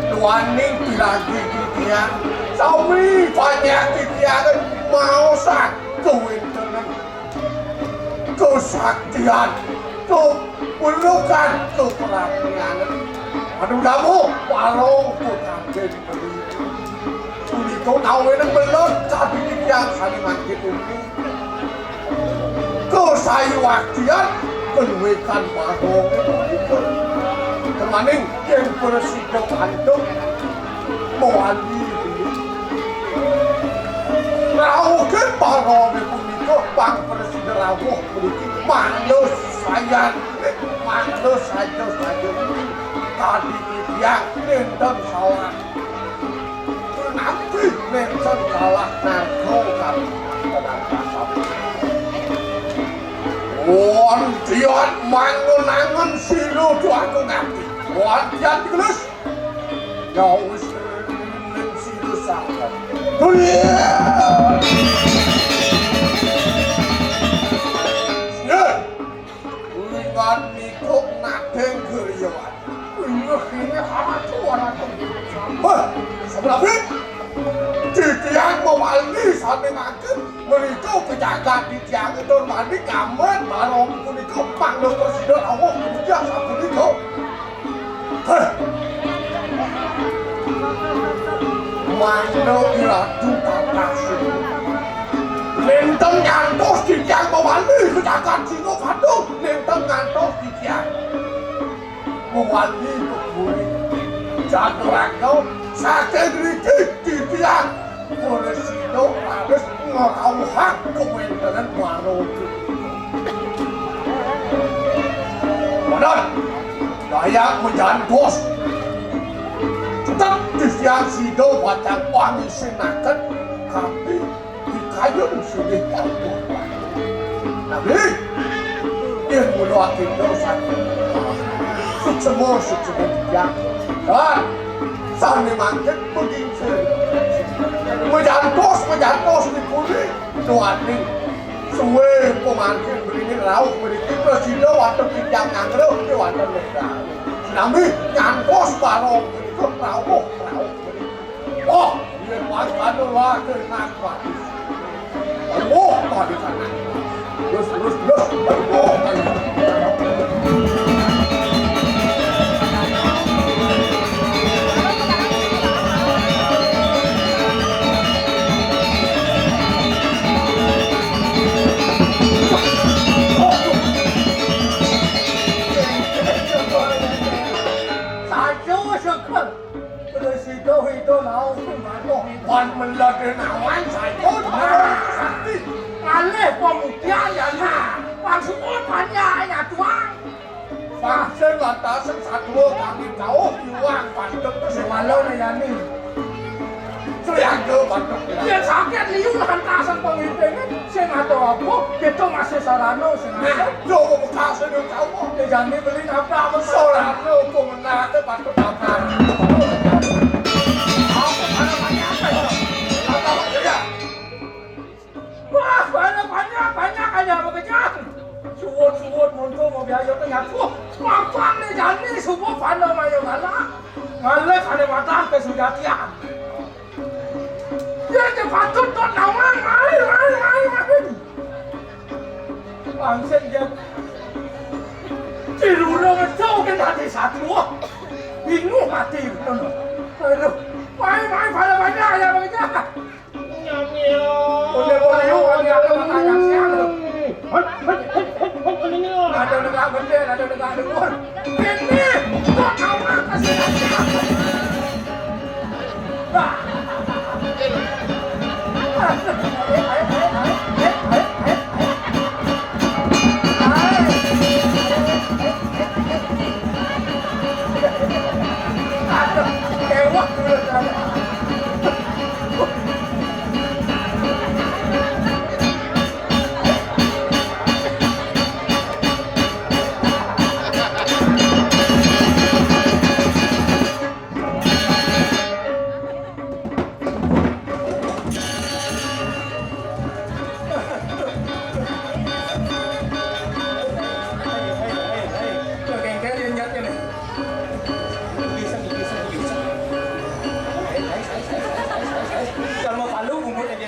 Duaning piragi titiang sami panjak titiang maosang kawéntenan, kasaktian, kawelukan, kaprabnianan. Aduh, damu, parong, kutangkén beli. Punika ngawinang beled kadi titiang sané mangkin ugi. Kasayuwaktian kaluwihan barongé punika. Kenaning yén prasida antuk mawali beli. Rauhing barongé punika pang prasida rauh puniki mangda sayan, mangda saja-saja. Kadi titiang nénten salah. Napi nénten kalah naga kami tenang kasar. Wontian mangun-angun sira tuaku ngati. Wontian digelus. Ya wis, sira sangat. Tulian. Sira. Ulingan mikuk nadeng geriyawan. Inggih, inggih, Ratu, Ratu. Wah, sebelah titiang mawali sané mangkin, mrika pejagat titiang tur mandi gamet barong punika pangdos prasida rawuh punika sapunika. Heh. Mangda Ratu Tatas. Nénten ngantos titiang mawali pejagat Singapadu, nénten ngantos titiang mawali pepuri. Jatuh raga, saking riki titiang prasida raris ngrauhang kawéntenan waraga. Padahal dayak majantos. Tetep titiang sida pacang pangisinaken kanthi pikayun sugih patuh. Nabi, yén mula kita saking suksema, suksema titiang. Dan sané mangkin begingsir. Majantos, majantos dipuri. Duaning suwé pamangkin beliné rauh mriki prasida wonten titiang ngangruh, wonten lega. Sinambi ngantos barong punika rauh, rauh mriki. Oh, yén mangkana lakir nang wati. Aduh, mati kanak. Terus, terus, terus. Aduh, mati. Saja sekel. Terus itu, itu mau sing matuh. Wan melade nawan saja. Sakti. Ngalih pemudian ya, nah. Langsung banyak ya, tuang. Sing lantasen sadua kami kauh iwang pandeg sing walo nayani. Sing ado pandeg. Yén sakit liu lantasen pemimpin sing ado apa, kita masih sarana sing ado. Yo, bekasé yo kauh. Yajani beli nabrak. Sarana pemenangé pandeg nabrak. Apa, apa, apa, apa? Apa, apa, ya? Wah, banyak, banyak, banyak aja bekerja. Suwun-suwun muncul mau biaya tengah. Wah, mapan nih jani semua pada maya malah. Ngalih ada matah ke sujatian. Dia cepatut tot nawang, mari, mari, mari, mari. Langsung dia. Cilura ngecau ke tadi satu. Bingung mati, betul. Aduh, mari, mari, pada banyak aja bekerja. Nyamil. Udah, udah, yuk, udah, ada pertanyaan siang, tuh. Ada negak gede, ada negak dhuwur. Ini, kok awak kasih. Nah. Aduh, ewak dulu,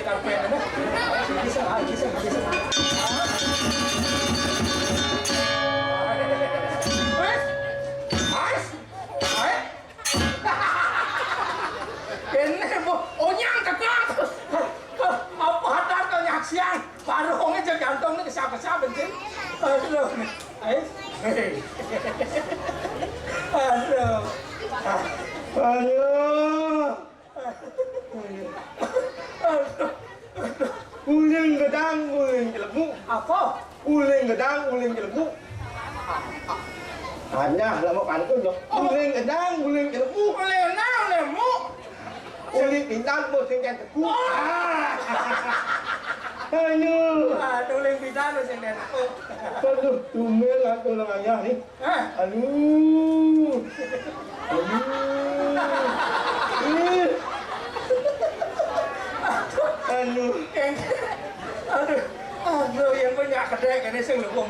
Mas, Mas, Mas, kene, Bu, onyang teko. Apa hadar kok nyaksiang? Warunge jek jantung ni kesap-kesap, Cing. Aduh. Ayo. Aduh. Aduh. Aduh. Uling gedang, uling celebu. Apa? Uling gedang, uling celebu. Anyah lah mau pantun dong. Uling gedang, uling celebu. Uling gedang, uling celebu. Uling pindan, uling celebu. Ah. Aduh. Aduh, uling pindan, uling celebu. Aduh, tumben lah tulang anyah nih. Hah? Aduh. Aduh. Ih. Aduh. Aduh. Aduh, yang banyak kedek ini sing lubung.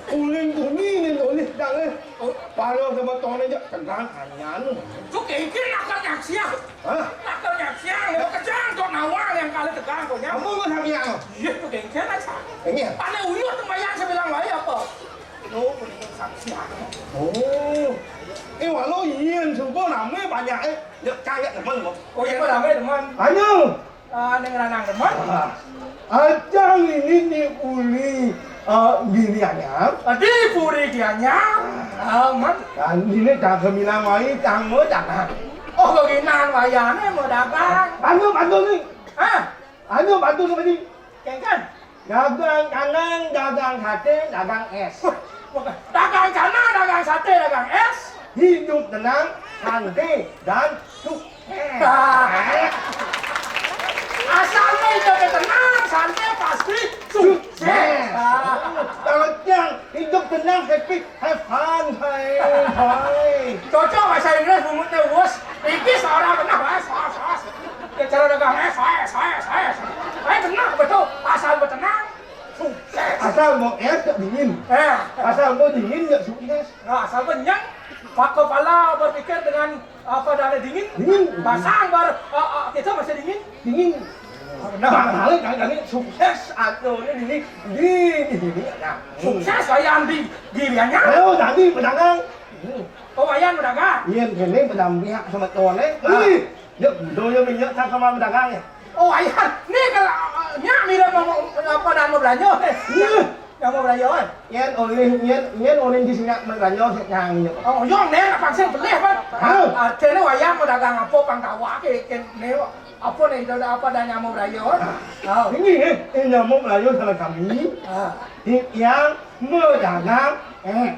Uling bumi nih, uling dang, eh. Oh. Pala sama tone jak tegang anyan. Cuk, engkin nakal nyaksiang. Hah? Nakal nyaksiang, ya kejang tok nawang yang kali tegang kok, ya. Kamu nggak nyaksiang? Iya, cuk, engkin aja. Ini ya? Pane uyut tuh mayang sebilang wae apa? Lo punya saksi. Oh. Eh, walau yen subuh rame banyak, eh. Yuk, cari teman, kok. Oh, iya, rame teman. Ayo. Ah, ning ranang teman. Ah. Aja ini di puri, eh, diri anyar. Ah, di puri di anyar. Ah, man. Kan ini tak gemilang wae, tang mau dagang. Oh, beginan wayane mau dagang. Bantu, bantu nih. Hah? Anu, bantu sama ni. Kengken. Dagang kanang, dagang sate, dagang es. Dagang kanang, dagang sate, dagang es. Hidup tenang, santai, dan sukses. Asal hidup tenang, santai, pasti sukses. Sukses. Kalau yang hidup tenang, happy, have fun, hai, hai. Cocok bahasa Inggris, bungut terus. Iki seorang benar, es, es, es. Ya, cara dagang es, es, es, es. Eh, benar, betul. Asal betenang, sukses. Asal mau es, cak dingin. Eh. Asal mau dingin, cak sukses. Nah, asal kenyang, pakai pala berpikir dengan apa, dana dingin. Dingin. Basang bar, eh, eh, kita masih dingin. Dingin. Nah, nah, kali, kali, kali, sukses atau ini, ini, ini, ini, ini, nah. Sukses, saya ambil diriannya. Ayo, tadi pedagang. Hmm. Oh, ayan pedagang. Iya, ini pedagang pihak sama tuan, eh. Nah. Ih. Yuk, do yo minyak tak sama pedagang ya. Oh, ayan. Nih kalau, eh, nyak mirip mau, mau apa, dan mau belanja, eh. Iya. Yang mau belanja, eh. Yen oleh, yen, yen oleh di sini mau belanja, saya nyang, yuk. Oh, yang nih, apa sih beli, Pak? Hah? Artinya wayang mau dagang apa, pang tawa ke, ke, nih, apa nih, itu apa dan yang mau belanja, eh? Oh. Ini, eh, ini yang mau belanja sama kami. Ah. Ini yang mau dagang, eh.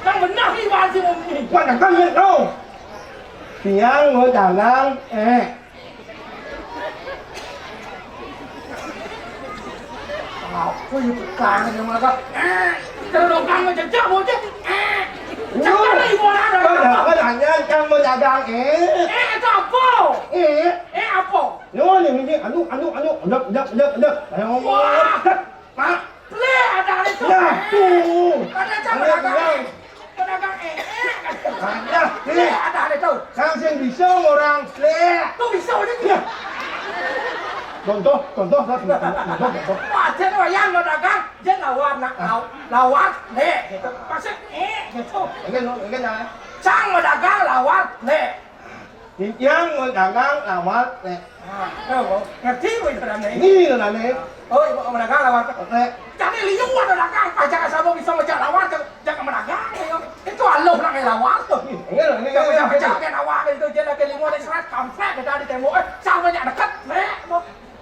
Nang benar ni, Pak Haji, ngomong ni. Buat dagang ni, tau. Tiang mau dagang, eh. Apa yang pegang ni, mereka? Eh, kalau orang macam cak, bocah. Eh, cakap lah, ibu orang dah. Kau dah, kau dah, jangan kamu dagang, eh. Eh, itu apa? Eh. Eh, apa? Yo, ni, ni, anu, anu, anu, anu, anu, anu, anu. Wah. Pak. Leh, ada hari tu. Nah, tu. Ada cak pedagang. Pedagang eh, eh. Ada. Leh, ada hari tu. Kang sing bisa orang leh. Tu bisa je. Ya. Contoh, contoh, contoh, contoh, contoh. Wah, dia tu yang mau dagang, dia lawar nak law-, lawar leh gitu. Maksud eh gitu. Enggak, enggak, enggak. Cang mau dagang lawar leh. Yang mau dagang lawar leh. Ah, tahu, ngerti gue itu dah, nih. Ini lah, nih. Oh, ibu mau dagang lawar. Oke. Jadi liu ada dagang, pajak sama bisa ngejak lawar, jak, jak medagang, ya. Itu aluh nang lawar tuh. Ini lah, ini, ini, ini. Pecah-pecah lawar itu, dia lagi lima ada serat, kampret, kita di tembok, eh, sama banyak dekat, nih.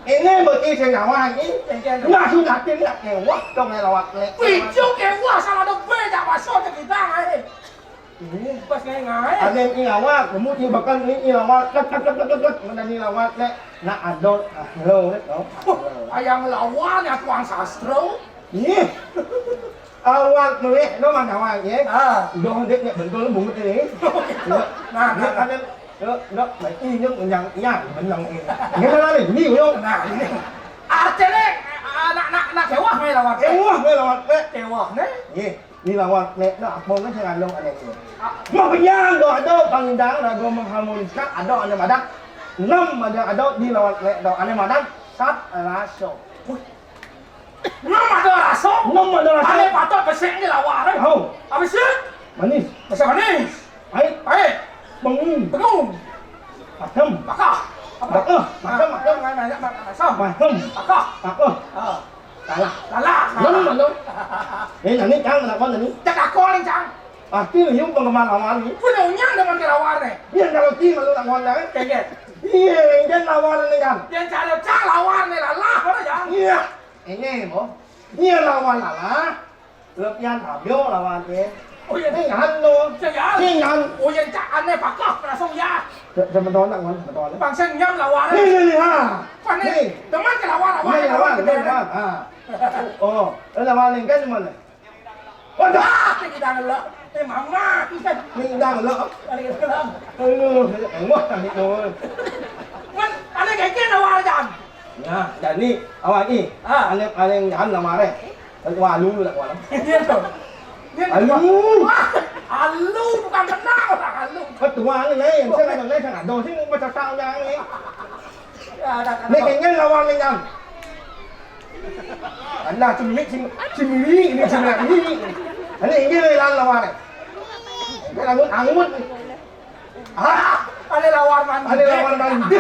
Ini bukti saya lawar, ini. Iya, iya. Nggak sudah, tidak kewah, dong, lawar, nih. Wih, jauh kewah, sama ada gue, jak masuk ke kita, eh. Iya. Pas ngai-ngai. Ada yang ilawak, kamu ibakan ini ilawak, tek, tek, tek, tek, tek, mana ini ilawak, nek. Nak adot, ah, lo, nek, no. Oh, ayang lawan ya, tuang sastra. Iya. Awak melih, lo mana awak, ya? Ah. Udah, dek, nek, bentul, bungut ini. Oh, gitu. Nah, nah, nah. Ada, lo, lo, baik, ini yang, yang, yang, benang ini. Ini mana nih? Ini, lo. Nah, ini. Artinya, anak, anak, anak kewah, ngai lawan. Kewah, ngai lawan, nek. Kewah, nek. Iya. Di lawan lek dah apa ngan sing ado ane tu. Mah pian dah ado pangidang lagu mengharmoniskan ado ane madan. Enam ane ado di lawan lek dah ane madan sat raso. Enam ado raso. Enam ado raso. Ane patut besik ni lawan, eh. Hau. Apa sih? Manis. Besik manis. Pahit. Pahit. Bengu. Bengu. Asam. Bakah. Apa? Bakah. Asam, asam. Nanya, nanya, asam. Asam. Bakah. Bakah. Ah. Salah. Salah. Enam ado. Eh, nani cang, kenapa nani? Cak aku ni, cang. Pasti lu penggemar lawan ni. Punya unyang dengan ke lawan ni. Iya, kalau ti malu lawan dah, eh. Kengken. Iya, kan lawan ni kan. Yang cara cang lawan ni lalah, mana, cang? Iya. Ini, Bo. Iya, lawan lalah. Lepian abio lawan ke. Oh, iya. Ringan tu. Ringan. Ringan. Oh, iya, cak ane pakah langsung ya. Se-, sebentar nak, Wan, sebentar nak. Bangsa nyam lawan. Ni, ni, ni, ha. Pane. Ni. Teman ke lawan, lawan, ni, lawan, lawan, ni, lawan. Ha. Oh, eh, lawan ni kan cuma ni. Waduh. Ah, ni kita ngelak. Eh, mama, kita. Ni kita ngelak. Ni kita ngelak. Aduh, wah, ni tu. Man, ane kengken lawan jam. Nah, jadi awak ni, ah, ane, ane nyam lawan, eh. Ketua alu lah, kawan. Iya, tu. Dia alu. Wah, alu bukan kenal, orang alu. Ketua ni lain, saya nak lain, saya nak dong, sini macam tak orang ni. Ya, tak, tak, ni tak. Kayaknya lawan ni kan. Alah, cemik, cemik, cemik, ini cemik, ini. Ini, ini lawan, lawan ni. Dia anggut, anggut ni. Ah, ane lawan mandi. Ane lawan mandi.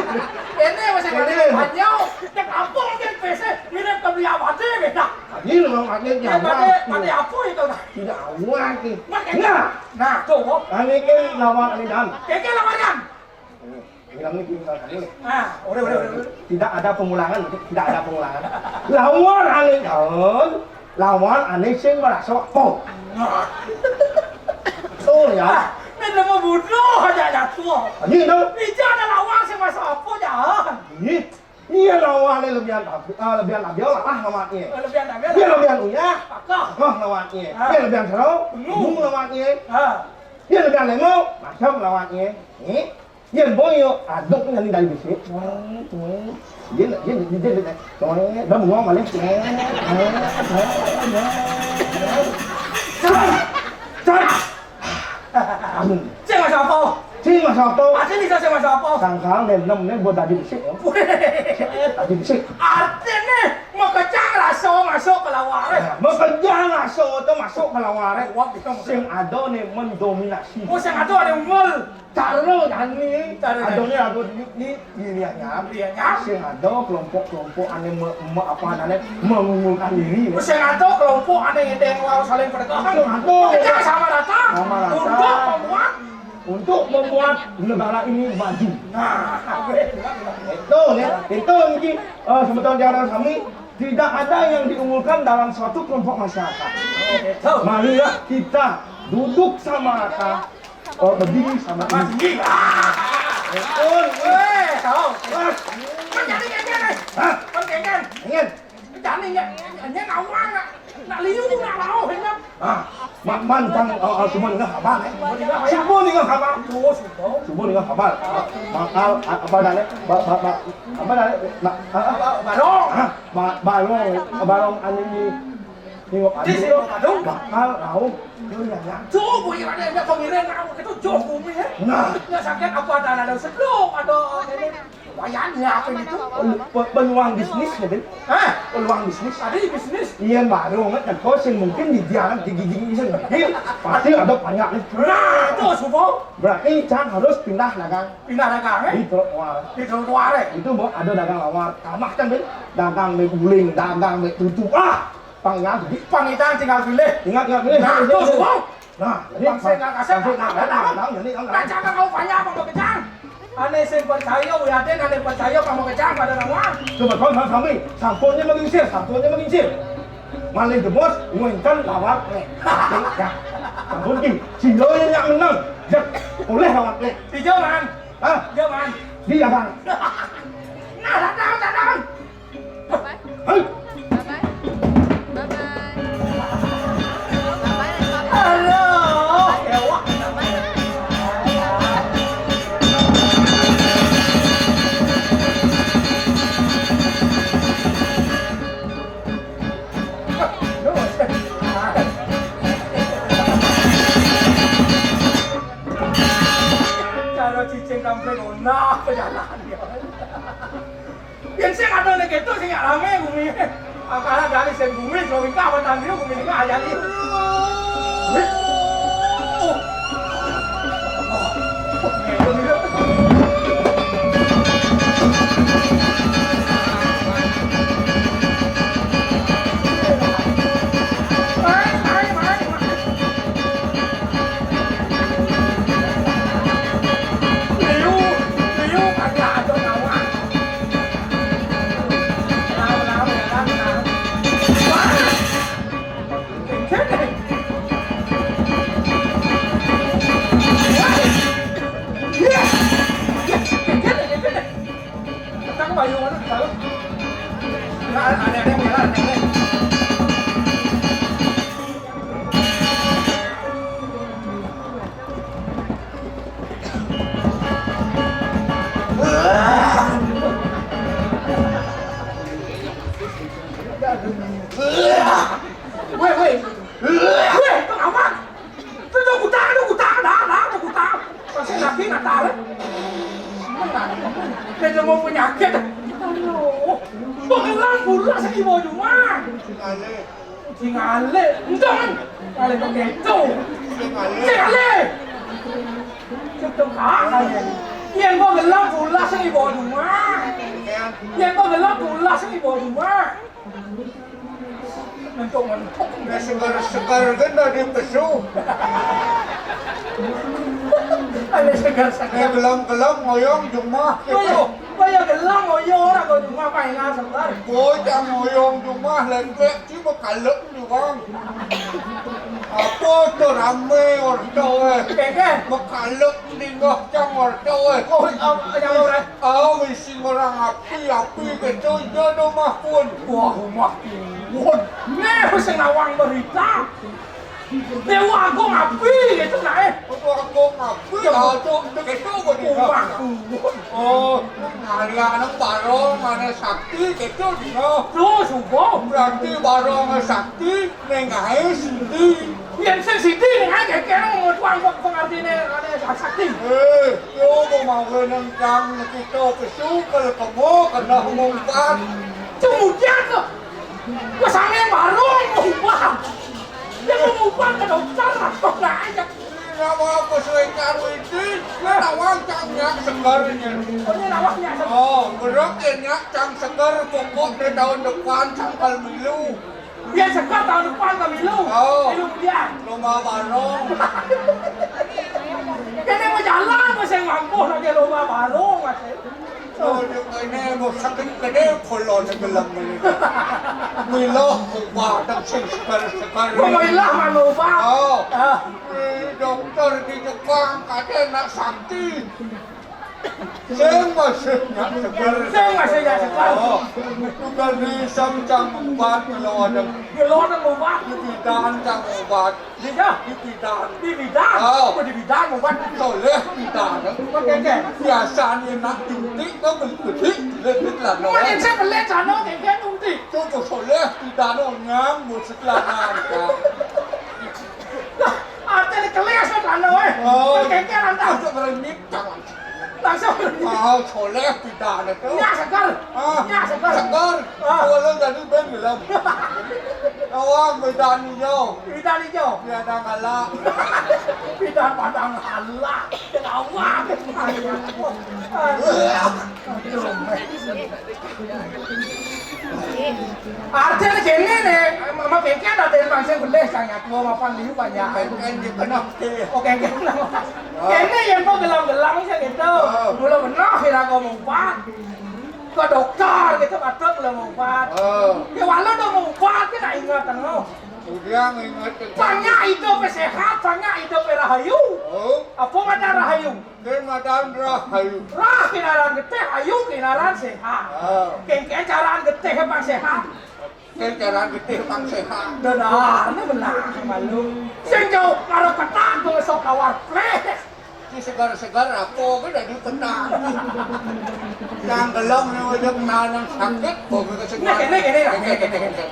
Ini masih ane ane. Panjau. Cek apa dia pese mirip ke beli abadi beda. Ini lawan ane. Dia nyawa. Pada, pada apa itu dah? Tidak awak ni. Nah. Nah, tuh. Ane ke lawan ane dan. Keke lawan dan. Bilang ni tinggal kali. Ah, udah, udah, udah, udah. Tidak ada pengulangan, tidak ada pengulangan. Lawan ane dan. Lawan ane sing maraso apo. Oh, ya. Ah, ni nama bodoh aja jatuh. Ini tu. Ija ada lawan sing maraso apo, jangan. Ini. Iya, lawan ane lebihan abi-, ah, lebihan abio lah lawan ni. Oh, lebihan abio. Iya, lah. Lebihan uyah. Pakah. Pakah lawan ni. Ah. Iya, lebihan sero. Bengu. Bengu lawan ni. Ah. Iya, lebihan lemo. Masam lawan ni. Ni. Yen boyo aduk nyanyi dari bisi. Yen, yen, yen, yen, yen, dah bengong malih. Cang! Cang! Sing maraso apo? Sing maraso apo? Ati bisa sing maraso apo? Sangkal nem nem nem buat tadi bisi. Tadi bisi. Artine makejang raso masuk ke laware. Nah, makejang raso tu masuk ke laware. Wah, bisa masuk. Sing ado ni mendominasi. Oh, sing ado ni ungul. Cara jani, cara jani. Adonye lagu ni, ni, ni, ni, nyam. Iya, nyam. Sing ada kelompok-kelompok ane me-, me-, apa ane mengungulkan diri, ya. Sing ada kelompok ane ngedeng wau saling berdekat. Sing ada. Kita sama datang. Sama datang. Untuk membuat, untuk membuat negara ini maju. Nah, itu, ya. Itu mungkin, eh, semeton jaran kami, tidak ada yang diunggulkan dalam suatu kelompok masyarakat. Itu. Marilah kita duduk sama rata. Oh, berdiri sama ini. Berdiri. Ah. Betul. Weh, tahu. Wah. Kan jadi kan, kan? Hah? Kan kan, kan? Ingin. Jadi kan, kan awang nak, nak liu, nak rauh, kan? Ah, ma-, man, tang, oh, oh, semua dengar khabar, eh? Semua dengar khabar. Oh, semua. Semua dengar khabar. Bakal, ah, apa dah, eh? Ba-, ba-, ba-, apa dah, eh? Nak, ah, ah. Barong. Ah, ba-, barong, barong anu ni. Tengok anu tu, bakal rauh. Yo, ya, ya. Cuba ya, ada yang kau ngiring, aku kata, jauh bumi, eh. Nah. Nak sakit apa, ada, ada sedok, ada, ini. Wayang ya, apa gitu? Pe-, peluang bisnis, ya, Ben? Hah? Peluang bisnis. Ada bisnis? Iya, baru, nggak, kan, kau sih mungkin di dia, kan, di gigi ini sih, pasti ada banyak nih. Nah, itu, semua. Berarti Cang harus pindah dagang. Pindah dagang, eh? Di trotoar. Di trotoar, eh? Itu, Bu, ada dagang lawar. Tamah kan, Ben? Dagang mie guling, dagang mie tutu. Ah! Pang ya, jadi pang kita tinggal pilih. Tinggal, tinggal pilih. Nah, tuh, semua. Nah, jadi pang saya nggak kasih, pang saya nggak datang. Datang, jadi datang. Nah, jangan mau banyak, Bang Kejang. Ane sing percaya, Yaden, ane percaya, Bang Kejang, pada nama. Coba kau sama kami, sampunnya menginsir, sampunnya menginsir. Malih demos, nguingkan lawar, eh. Ya. Sampun ki, silo yang menang. Ya, boleh lawar, eh. Hijau, Man. Hah? Hijau, Man. Di abang. Nah, datang, datang. Bye-bye. Hei. Bye-bye. Bye-bye. Bye-bye, Papa. Halo. Bye-bye. Bye-bye. Jalan ya. Yén sing ada nek itu sing ramé bumi. Akala dari sing bumi, sing wingkah, apa tanggung bumi sing aja nih. Wih. Oh. Oh. Wéh, wéh. Wéh, kenapa? Itu udah kutang, udah kutang, dah, dah, udah kutang. Masih lagi nggak tarik. Dia mau penyakit. Aduh. Pengelang pula sing ibu cuma. Sing alé. Entong kan? Alé kok gitu. Sing alé. Itu kan. Yén kok gelem pula sing ibu cuma. Yén kok gelem pula sing ibu cuma. Mentuk-mentuk. Nek seger-seger kan dari pesu. Ada seger-seger. Nek gelem-gelem ngoyong jumah. Ayo, ayo gelem ngoyong ora kok jumah paling seger. Bocah ngoyong jumah lek-lek ci mekalek juga. Apa to ramé orta wéh. Kéké. Mekalek ning cang orta wéh. Oh, apa yang ora? Ah, wis sing ora api-api gitu, ya omah pun. Wah, omah pun. Nih, sing nawang berita. Déwa Agung api gitu, nah, eh. Déwa Agung api, ya, cok, gitu, kok di omah pun. Oh, ngalian barong, mana sakti, gitu, di. Tuh, subuh. Berarti barong sakti, ning aé siti. Yén sing siti ning aé kéké mau tuang kok pengartine ane sakti. Eh, yo mau mawe nang cang kita pesu kalau kamu kena mengumpat. Kemudian ke, ke sana yang baru mengumpat. Dia mengumpat ke dokter, apa nggak aja? Ini nama apa suwe karo ini? Ini nawang cang nyak seger ini. Oh, ini nawang nyak seger. Oh, berok ya nyak cang seger, pokok di tahun depan cang kal milu. Dia seger tahun depan ke milu. Oh. Milu dia. Lomba barong. Kene mau jalan, mau sing mampu lagi lomba barong, Mas. Oh, dia ini mau sakit gede, kolon gelem ini. Milu, ubah, dan sing seger-seger. Mau milu, mau ubah. Oh. Ah. Eh, dokter di Jepang, katanya nak sakti. Sing masih nyak seger. Sing masih nyak seger. Oh, tukar di sam cang obat kalau ada. Kalau ada obat. Di bidan cang obat. Di dah. Di bidan. Di bidan. Oh. Apa di bidan obat? Soleh bidan. Oke, oke. Biasanya nak suntik, kau beli beli, beli beli lah, no. Mana saya beli sana, kayak suntik. Coba soleh bidan, oh, nyam, musik lah, nah. Artinya kelas kan sana, eh. Oh. Kayak lantas. Masuk beremit, jangan. Langsung. Mau soleh bidan itu. Ya, seger. Ah, ya, seger. Seger. Ah. Kalau jadi ben gelem. Awak bidan hijau. Bidan hijau. Bidan galak. Bidan padang galak. Awak. Aduh. Artinya gini nih, mama pikir ada yang masih boleh, sangat tua mapan liu banyak. Kan di benak. Oke, oke. Ini yang kau gelang-gelang sih gitu. Oh. Dulu benar sih lah kau mau obat. Ke dokter gitu, batuk lah mau obat. Oh. Ya, walau udah mau obat, kita ingat, no. Udah ingat. Banyak hidup sehat, banyak hidup rahayu. Oh. Apa ada rahayu? Kemadan rahayu. Rah kinaran getih, ayu kinaran sehat. Ah. Kengkeng caraan getih pang sehat. Kengkeng caraan getih pang sehat. Benar, ini benar, malu. Sing jauh karo petang, kok sok kawar pleh. Ini segar-segar apa, kan dari petang. Yang gelong, yang wajah kenal, yang sakit, kok ke segar. Nah, gini, gini lah, gini, gini, gini.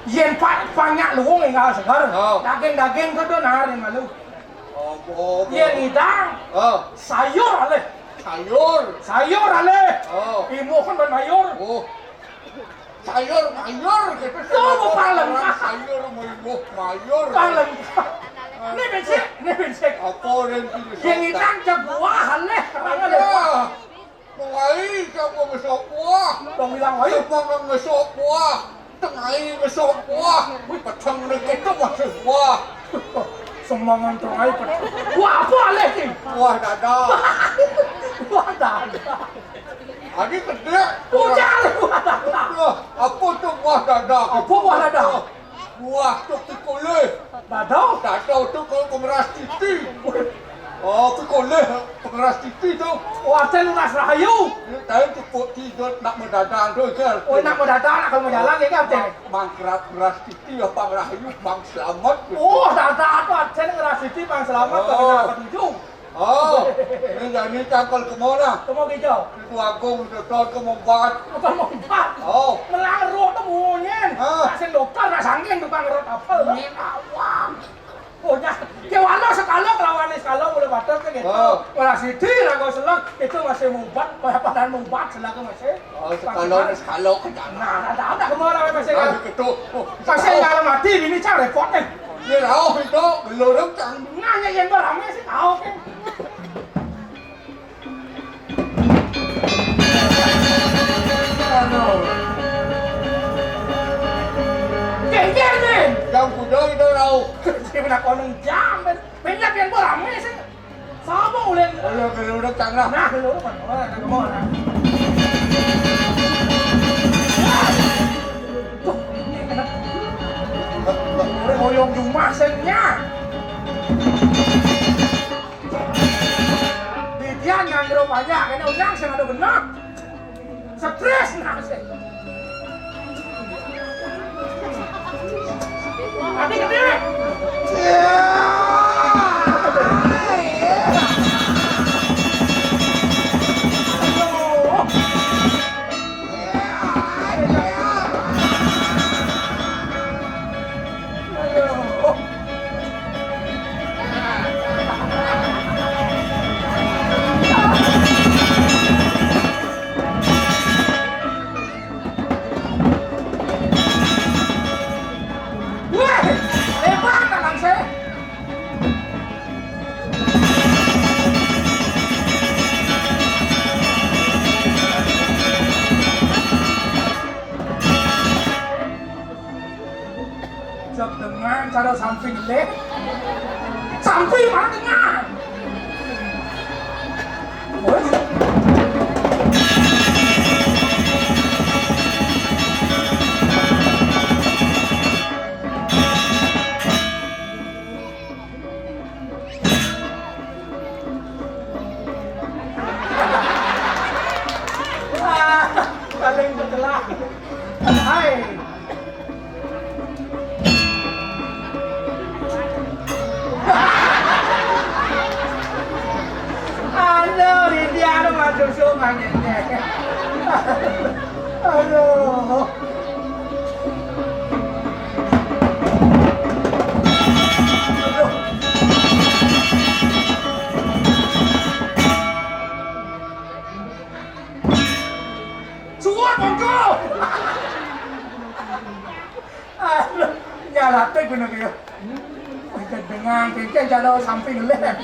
Yen pa-, banyak luwung tinggal segar. Oh. Daging-daging ke tuh narin malu. Apa, apa? Yen ngidang, oh, sayur alih. Sayur. Sayur alih. Oh. Imuh kan ban mayur. Oh. Sayur mayur gitu. Yo, mau palem. Sayur mayur mayur. Palem. Ini becek, ini becek. Apa yang pilih? Yang hitam cak buah alih, terang alih. Wah. Wong ai sapa ngesok buah? Wong ilang wai. Sapa ngesok buah? Tengai ngesok buah. Wih, peteng nek itu masih buah. Semangan tengai peteng. Buah apa alih ki? Buah dada. Buah dada. Adi gede. Bujal buah dada. Loh, apa tu buah dada? Apa buah dada? Buah tu pikolih. Dada? Dada tu kalau pengeras titi. Oh, pikolih pengeras titi tu. Oh, ada lunas rahayu. Ini tahu tu putih tu nak mendadak tu kan. Oh, nak mendadak nak kalau mendadak ya kan. Mangkrat pengeras titi ya bang rahayu bang selamat. Oh, dada tu ada pengeras titi bang selamat bang nak ketujuh. Oh, ini jadi cangkol kemana? Kemana hijau? Itu aku udah tahu ke mau bat. Apa mau bat? Oh. Melarut tu munyin. Ah. Tak sing dokter nak sangking tukang rot apa? Ini awam. Oh, ya. Ke walau sekalo kelawan ni sekalo boleh batal ke gitu. Oh. Walau siti lagu selak itu masih mubat, padan mubat selaku masih. Oh, sekalo ni sekalo ke jangan. Nah, ada ada kemana masih. Ah, gitu. Oh. Masih dalam hati ini cara repot ni. Dia tahu itu belum kan. Nanya yang berame sih tahu kan. Aduh. Geng-geng ni. Yang kuda itu tahu. Dia pernah kono jam kan. Banyak yang berame sih. Sapa ulin? Ayo, kalau udah canggah. Nah, kalau udah kan. Oh, ada kemana? Tuh, ini kena. Orang oyong rumah sengnya. Didian nganggur banyak, kena undang sing ada benar. Stres nah sih. Tapi gede. Weh, hebat anak saya. Jok dengan cara samping leh. Samping mana dengan? Wes. Ah, paling betelah. Hai. Aduh, Lydia, aduh, masuk sumangin. Aduh. Suwun, Bongko. Aduh, nyalate guna kaya. Wah, dengan kengkeng jalo samping leh.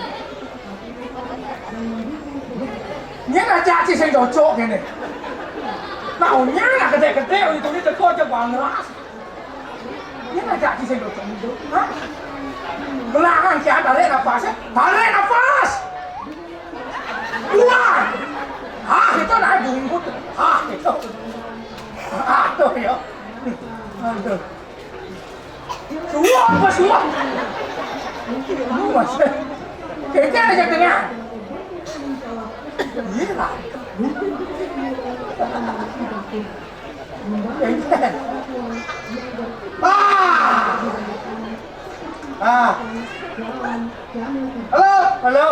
Nyén aja ci sing cocok kene. Nah, nyén lah gede-gede, itu ni teko aja bangras. Ini ngajak di sini, Cok. Hah? Belakang, ya, tarik nafas, ya. Tarik nafas. Buang. Hah, itu naik bungkut. Hah, itu. Aduh, ya. Aduh. Suap apa suap? Lu masih. Kayaknya aja tengah. Iya lah. Ah! Ah! Halo, halo.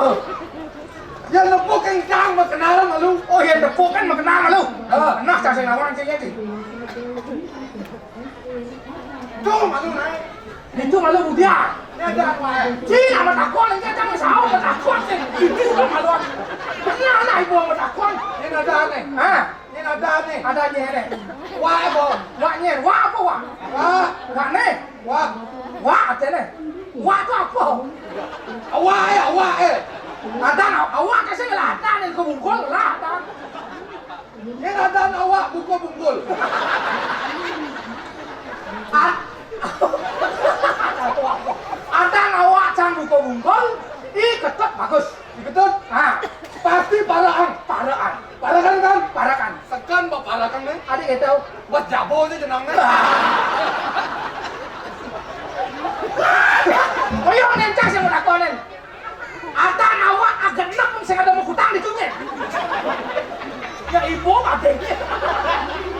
Yang nepuk kencang, makenal malu. Oh, yang nepuk kan makenal malu. Ah. Nah, saya lawan sih jadi. Tuh, malu naik. Itu malu muda. Ini ada apa, eh? Cina matakon, ini ada masalah matakon sih. Itu kan malu. Benar lah, ibu. Ada né. Hah? Nyén ada né. Ada nyén né. Wak apa? Wak nyén. Wak apa wak? Wak. Wak né. Wak. Wak artiné. Wak itu apa? Awak ya, awak, eh. Ada awak kasih lah ada né, kebungkul lah ada. Nyén ada awak buka bungkul. A-, ada awak cang buka bungkul, i ketut bagus. Diketut? Ah, pasti paraan. Paraan. Parakan kan? Parakan. Sekan ba parakan né. Adik kita. Buat jabo aja jenang né. Oh iya, néncak sih mau takonin. Ada awak agenep sing ada mau kutang di dunia. Ya ibu adiknya.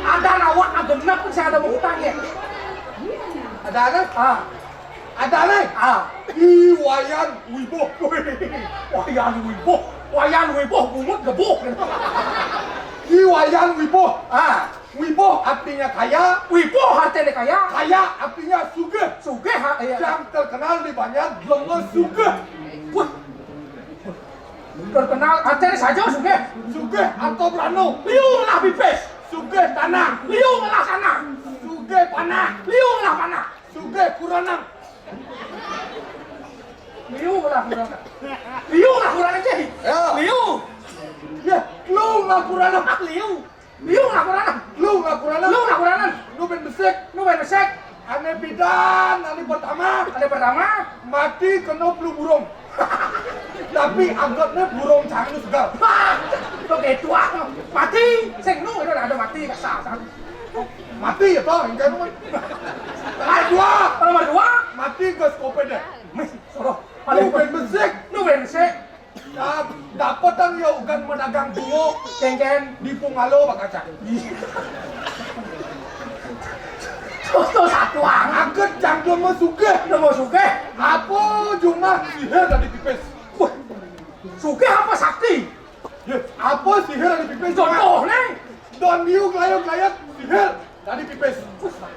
Ada awak agenep sing ada mau kutang ya. Ada ada? Ah. Ada né. Ah. I Wayan Wiboh. Wayan Wiboh. Wayan Wiboh bungut gebuk. I Wayan Wiboh. Ah. Wiboh artinya kaya. Wiboh artinya kaya. Kaya artinya sugih. Sugih, ha, iya. Yang terkenal di banjar jelema sugih. Wah. Terkenal artinya saja sugih. Sugih atau beranu. Liu lah pipis. Sugih tanah. Liu lah tanah. Sugih panah. Liu lah panah. Sugih kuranang. Liu lah kuranang. Liu lah kuranang, Cik. Ya. Liu. Ya, lu lah kuranang. Liu. Liu lah kuranang. Lu lah kuranang. Lu lah kuranang. Nu bén besik. Nu bén besik. Ané pidan, ané pertama. Ané pertama. Mati kena flu burung. Tapi anggapnya burung cang nu segar. Wah, begitu ah. Mati, sing nu itu ada mati kasar. Mati ya toh, engké nu. Nomor dua. Nomor dua. Mati ke skopédé. Mih, soroh. Nu bén besik. Nu bén besik. Dap-, dapatan ya ugan madagang duo. Kéngkén. Di Pungalo bakacang. Tuh, tuh, satu amat. Aget cang jelema sugih. Jelema sugih. Apa jumah sihir dadi pipis? Wah, sugih apa sakti? Ya, apa sihir dadi pipis? Contohné? Don Biu kelayuk-kelayuk sihir. Dadi pipis.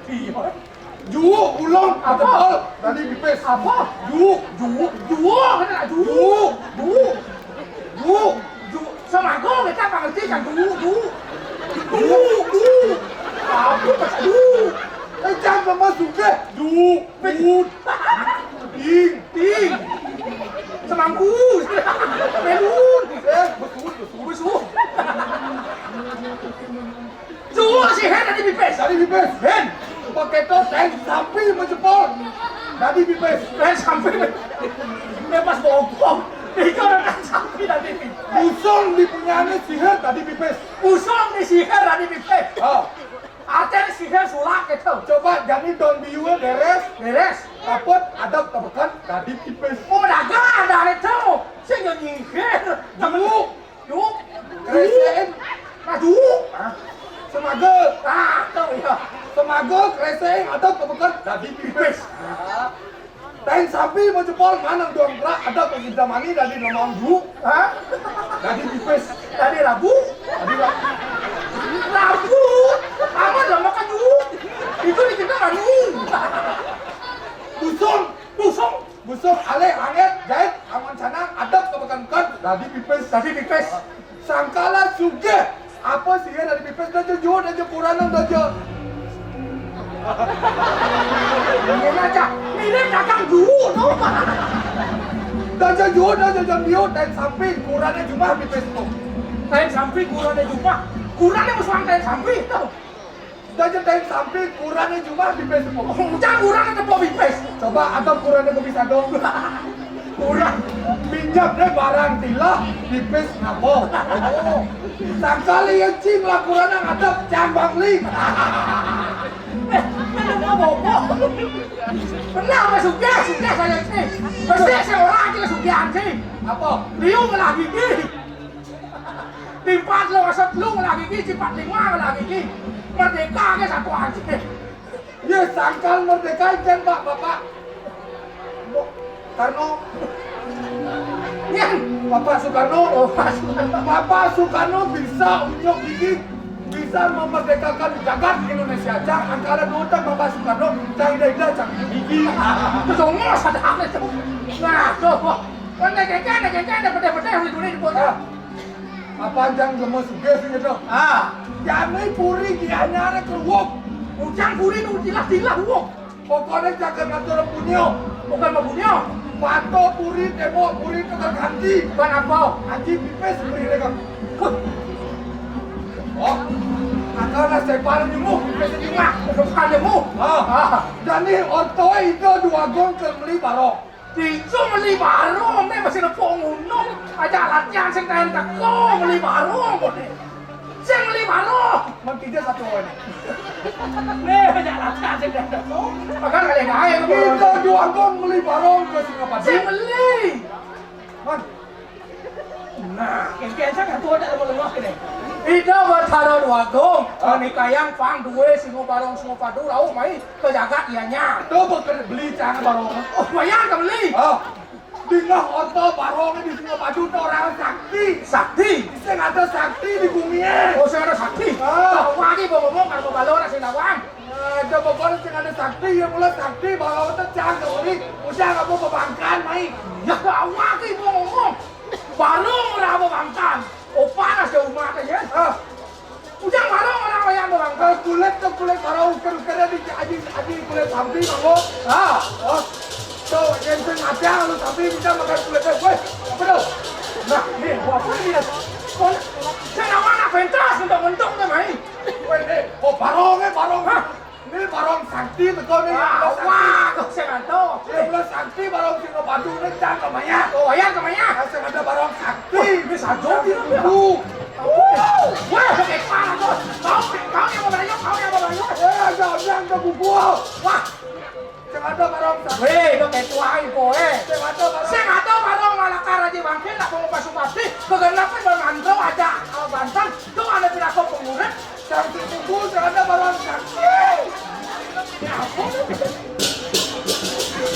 Iya. Juuk ulung apa? Tebel, dadi pipis. Apa? Juuk. Juuk. Juuk, kena juuk. Juuk. Juuk. Juuk. Juuk. Semago kita apa ngerti kan juuk, juuk. Juuk, juuk. Apa baca juuk? Eh, jangan sama sugih. Juuk. Juuk. Ding. Ding. Semangku. Melun. Eh, besuut, besuut. Besuut. Suruh sihir dadi pipis. Dadi pipis. Bén. Pakai to, taén sampi majepol. Dadi pipis. Taén sampi. Bébas bokong. Itu orang taén sampi dadi pipis. Busung dipunyané sihir dadi pipis. Busung disihir dadi pipis. Oh. Artinya sihir sulak gitu. Coba jani don biué bérés. Bérés. Tapet adep tebeken dadi pipis. Oh, dagang ada itu. Sing nyihir. Dulu. Yuk. Kréséin. Nah, yuk. Hah? Semaga. Ah, tuh ya. Semaga kréséin adep tebeken dadi pipis. Taén sampi majepol manang doang gerak adep bagi damani dadi lemang yuk. Hah? Dadi pipis. Dadi rabu. Dadi ra-, rabu. Aman lah makan yuk. Itu di kita anu. Busung. Busung. Busung alih angét jait, amun canang adep ka beken-beken, dadi pipis. Dadi pipis. Sangkala sugih, apa sihir dadi pipis, daja juuk, daja kuranang, daja. Ini aja, mirip dagang juuk, no. Daja juuk, daja jam biu, taén sampi, kurané jumah pipis, no. Taén sampi, kurané jumah, kurané musuhan taén sampi, no. Daja taén sampi, kurané jumah pipis. Ucap kurané tepuk pipis. Coba atau kurané pipis adong. Kurang. Minyak deh barang tilah, pipis ngabok. Oh. Sangkali ya cing lah kurané ngadep cang bangli. Eh, minum apa? Pernah sama sugih, sugih saya sih. Mesti seorang aja kesugihan sih. Apa? Liu ngelah gigi. Timpat lo asal lu lagi ki, sifat lima lagi ki. Merdeka ke satu aja. Ya, sangkal merdeka jen, Pak, Bapak. Karno. Yan. Bapak Soekarno. Oh, Pak Soekarno. Bapak Soekarno bisa unyuk gigi, bisa memerdekakan jagat Indonesia. Cang, angkara nutan Bapak Soekarno, cang ida-ida, cang gigi. Itu semua sadar itu. Nah, tuh. Kan keke, keke, pedih-pedih, udah, udah, udah. Apa jang gemes sugih sing nyetok? Ah, jani puri Gianyar kruwuk. Ujang puri nu tilah-tilah wuk. Pokoknya jaga ngatur punyo. Bukan punyo. Pato puri, tembok puri, tukar ganti. Ban apa? Aji pipis puri rekam. Huh. Oh, kata lah separ nyemu, pipis nyemu. Bukan nyemu. Ah. Ah. Jani orto itu dua gong ke meli barong. Ijo meli barong, nek masih nepuk ngunung. Aja latihan sing kaen teko meli barong kok, nek. Sing meli barong. Men kita satu orang. Nek, aja latihan sing kaen teko. Bakal kali naik. Kita dua gong meli barong ke Singapura. Sing meli. Man. Nah, kengkeng sangat tua dak lengah-lengah kene. Ida Bathara Dwagung, menikayang pang duwe Singo Barong Singo Padu rauh mai ke jagat Gianyar. Tuh, beker-, beli cang barong. Oh, bayar ke beli? Oh. Dingah oto barong di Singo Padu tuh orang sakti. Sakti? Sing ada sakti di bumi, eh. Oh, sing ada sakti? Ah. Wah, ini bawa ngomong, kalau bawa balon, sing nawang. Eh, coba kalau sing ada sakti, ya mula sakti, barong itu cang ke beli. Udah kamu pembangkan, mai. Ya, awak ini bawa ngomong. Barong ora apa bangkan. Oh, panas ya umat ya. Ah. Ujang barong ora wayang barong. Kalau kulit ke kulit barong uker-ukernya di aji, aji kulit sapi, manggo. Ah. Oh. Tuh, yang sing mati, lu sapi bisa makan kulitnya. Weh, apa tuh? Nah, nih, buat apa nih? Kon, saya lawan apa pentas untuk untung tuh, mai. Weh, nih, oh, barong, eh, barong. Hah? Ini barong sakti, betul nih. Ah, wah, kok saya nggak tahu. Ini belum sakti, barong Singo Padu, ini jangan ke Maya. Oh, ya, ke Maya. Nah, saya ada barong sakti. Wih, ini satu. Ini dulu. Wah, oke, parah tuh. Kau, kau yang mau berayun, kau yang mau berayun. Eh, ada, ada, ada buku. Wah. Saya ada barong sakti. Weh, itu kayak tuai, po, eh. Saya ada barong. Saya ada barong malah karaji bangkit, nak mau pasu pasti. Kegenapan bermantu aja, ah, bantan. Tuh ada pinaka pengurus. Cantik kumpul terhadap barang cantik. Ya ampun.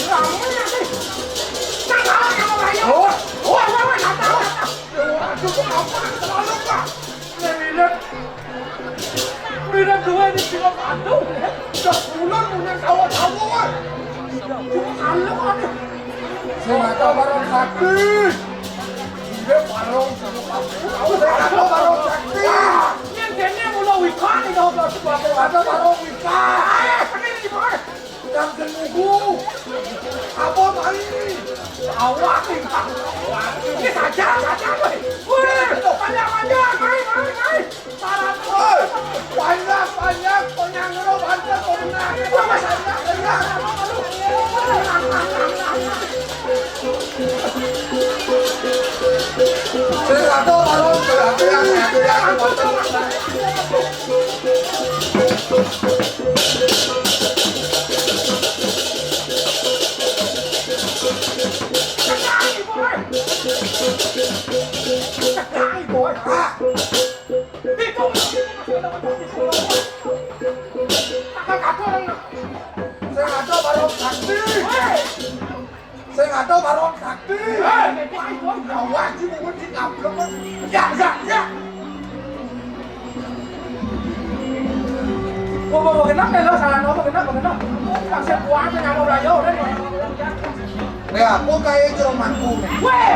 Ramai nanti. Nah, kawan yang mau rayu. Oh, oh, oh, oh, nata, nata. Aduh, apa yang terlalu, Pak? Ini minat. Minat dua ini cuma satu. Dah bulan punya kawan-kawan. Cuma kalau ada. Saya nggak tahu barang sakti. Dia barong sama Pak. Aku tak ada barong sakti. Yang kene mula wikan ini, kalau sudah ada barong wikan. Yang kenugu. Apa mai? Awak ni. Ini saja, saja, weh. Weh, banyak, banyak, mai, mai, mai. Woi, panjang, panjang, penyangro, banter, pemenang. Wah, Mas, panjang, panjang. Sing ada barong, berarti yang satu yang motor. Tenang, Ibu, eh. Tenang, Ibu, eh. Ah. Sing ada barong sakti. Sing ada barong sakti. Awas, di bawah di nabrak. Ya, ya, ya. Wah, wah, wah, kenapa ya, lo? Salah apa? Kenapa, kenapa? Maksud gua apa, nyamuk rayo, udah. Nek aku kae jero mangku. Weh!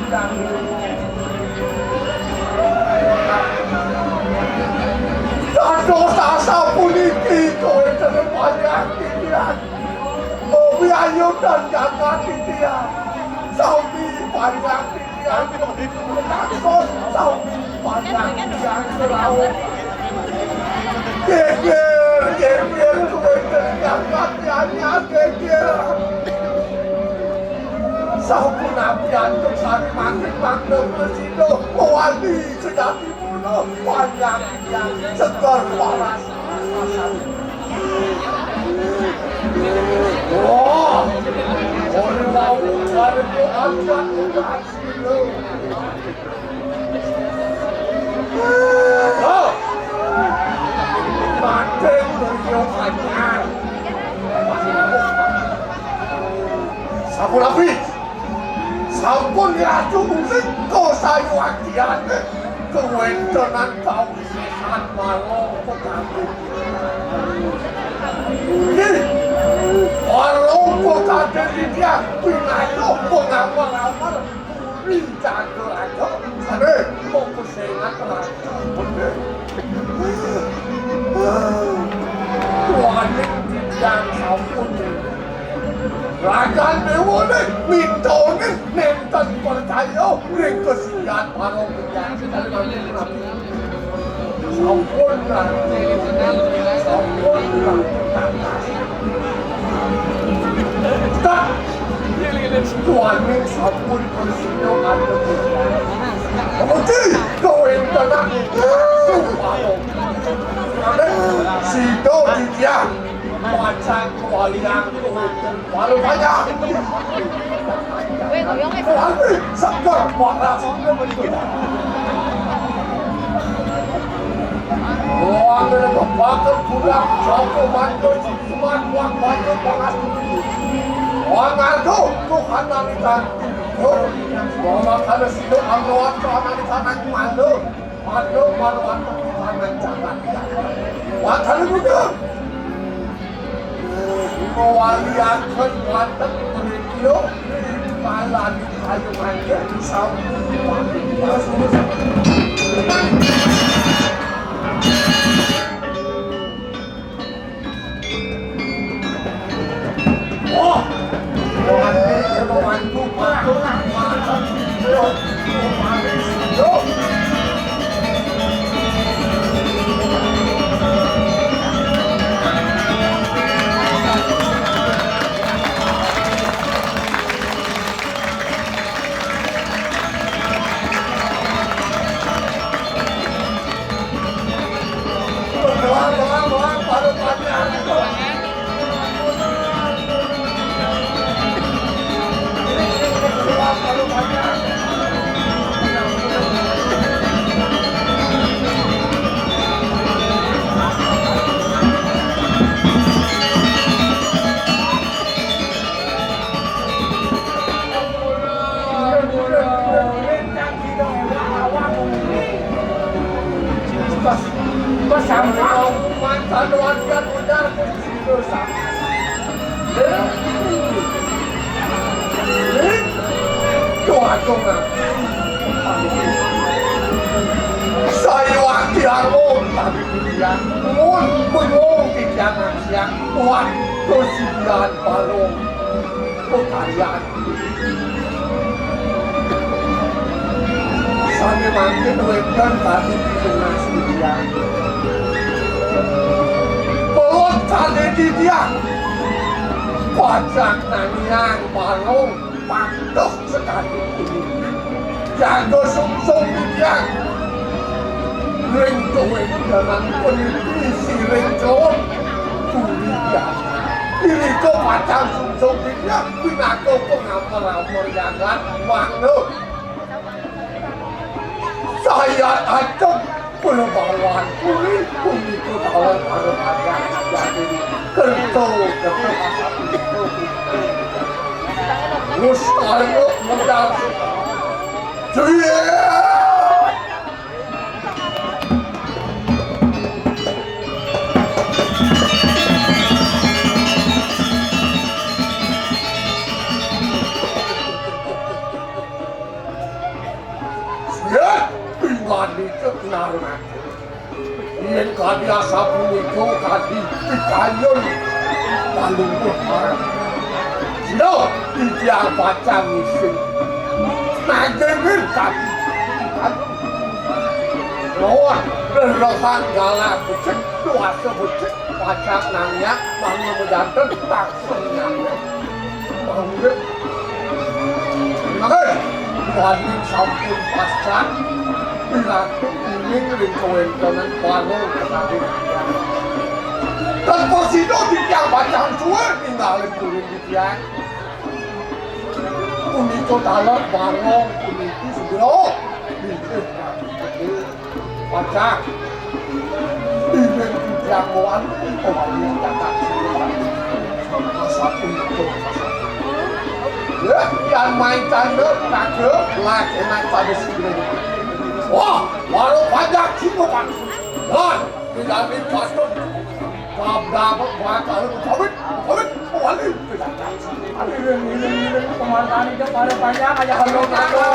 Dados sapuniki kawéntenan panjang titiang. Mawiayudan jagat titiang. Sami panjang titiang. Dados sami panjang titiang. Selawe. Geger, geger, kawéntenan jagat titiang, geger. Sapunapi antuk sari mangkin mangda prasida mawali sejati puna panjang yang seger paras. Wah, ora wau karep angkat. Oh! Maden Duryo Anyar. Sapunapi? Sampun ratu mulik kasayuwaktiane kawéntenan kawisésan Malong Pekati. Inggih, Malong Pekati titiang pinanggih pengamal-amal. Ring Candra Raja, sare mongko sengat raja. Waning titiang sampun. Ragan Déwa ning mintone nénten percaya ring kesian para penjahat sekali mangkin nabi. Sampun, Ratu. Sampun, Ratu. Tak. Tuaning sampun bersino ada. Oke, kawéntenan. Sida titiang pacang kawalian kawéntenan. Baru banyak. Weh, ngoyong, eh. Tapi seger panas. Wah, ada bakal pulang. Sapa mantu, cuma kuat bantu panas. Wah, ngadu, Tuhan nalikan. Tuh, mama kalau situ, amroan, Tuhan nalikan, aku mantu. Aduh, malu aku anak jangan. Wah, kalau gitu. Mawaliaken watek mriki, malah kayu mangke sampun. Saya waktu arung, tapi dia pun bengong di jangan siang. Waktu siang balong. Pekarian. Sané mangkin wédon tadi pinungas titiang. Pelod sané titiang. Pacang naniang balong patuh sekali. Jaga sungsung titiang. Ring kawéntenan puniki siring kelon. Turian. Irika pacang sungsung titiang. Pinaka pengapel-apel jagat manuk. Saya acep penebalan kulit kulit tahu para rakyat jadi kerto kerto mustahil modal. Juliet. Sapunika kadi pikayun palungguh marang. Sira titiang pacang ngisin. Nanging kadi pikayun. Roh lelehan galah becik, kuasa becik, pacang nangyak, mangda majanten taksih nangyak. Mangda. Mangda. Wani sampun pascah, Ratu uning ring kawéntenan Balong Kedawi. Tan prasida titiang pacang suwé ninggalin kuring titiang. Punika taler Balong puniki sugra. Inggih, Ratu. Pacang. Inggih titiang moan kawali catat. Satu itu. Ya, yan main tanda, kagem, lah, enak pada sini. Wah, warung pajak sini, Pak. Lan, tidak dipatut. Dab-dab, bakal, pamit, pamit, kawali. Aduh, ngiling-ngiling, pemantane dia pada panjang aja. Halo, halo.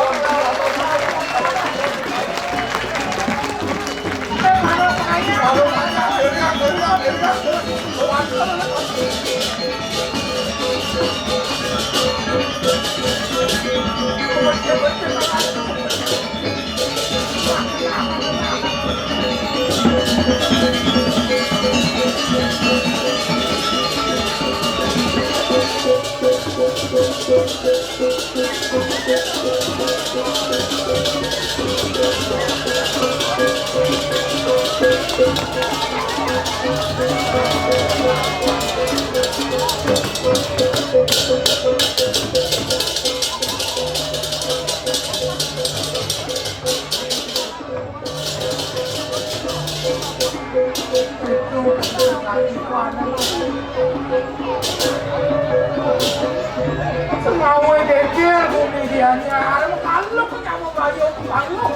Selawe geger bumi dianyar, kalau kamu bayu, bayu.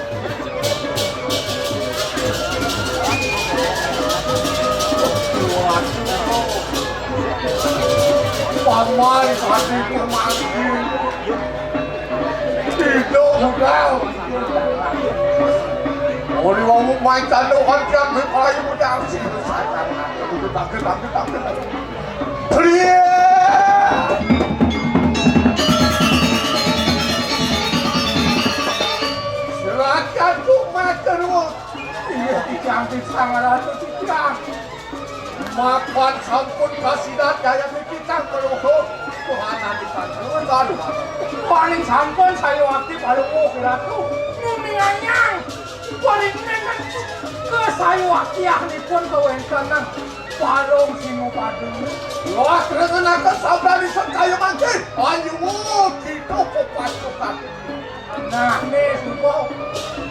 Paman, tadi kemari. Tidak, udah. Oli wong main tanduk kan tiap hari payu udah sih. Tangkep, tangkep, tangkep. Priye. Silakan tuh matur nuwun. Iya, dicantik sangat ratu titiang. Mapan sampun kasidat kaya niki cang kaloho. Tuhan adi panjur baru. Paning sampun saya wakti paluwuh ratu. Nuni anyang. Paling nenten kesayawakiahnipun kawéntenan Balong Singapadu. Wah, rengenaken sabdani sengkaya mangkin. Ayo, kita pepasukan. Nah, nih, suko.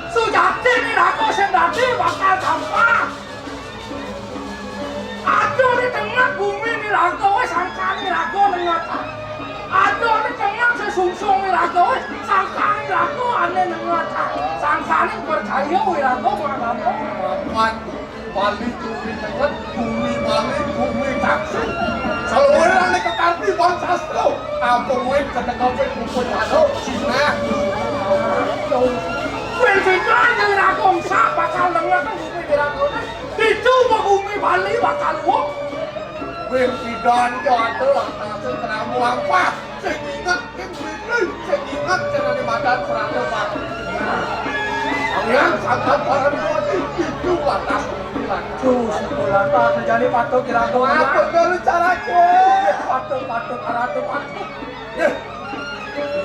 Sujati nih, raga sing dadi bakal gampang. Aduh, di tengah bumi nih, raga, wis sangkani raga nengat. Aduh, di tengah sesungsung nih, raga, wis sangkani raga ane nengat. Sangkani percaya, wis raga, ora gampang. Bali bumi tenget, bumi Bali, bumi taksih. Saluwirane kekarti bang sastra. Ampun wit ketekope kumpul ado, sinah. Wit pidan yang rakong sak bakal lenget bumi dirangkone. Itu bumi Bali bakal wong. Wit pidan jatuh atas keramu ampas. Sing inget, sing mriki, sing inget, sing ane madan serangga mati. Sampeyan sangat bareng mati, itu lantas, lantas. Tuh, si Kulanta, sejane patuh kira-kira. Apa bener carake? Patuh, patuh, karate, patuh. Nggih.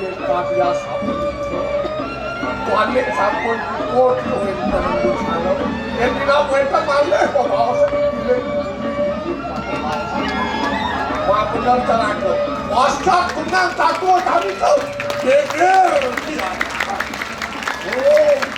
Yen kabiasa punika, wanik sampun puput, wenten busana. Yen tidak wenten malih, pabaos bilih. Wah, bener celaka. Oscar benang satu tadi tuh. Geger. Oh.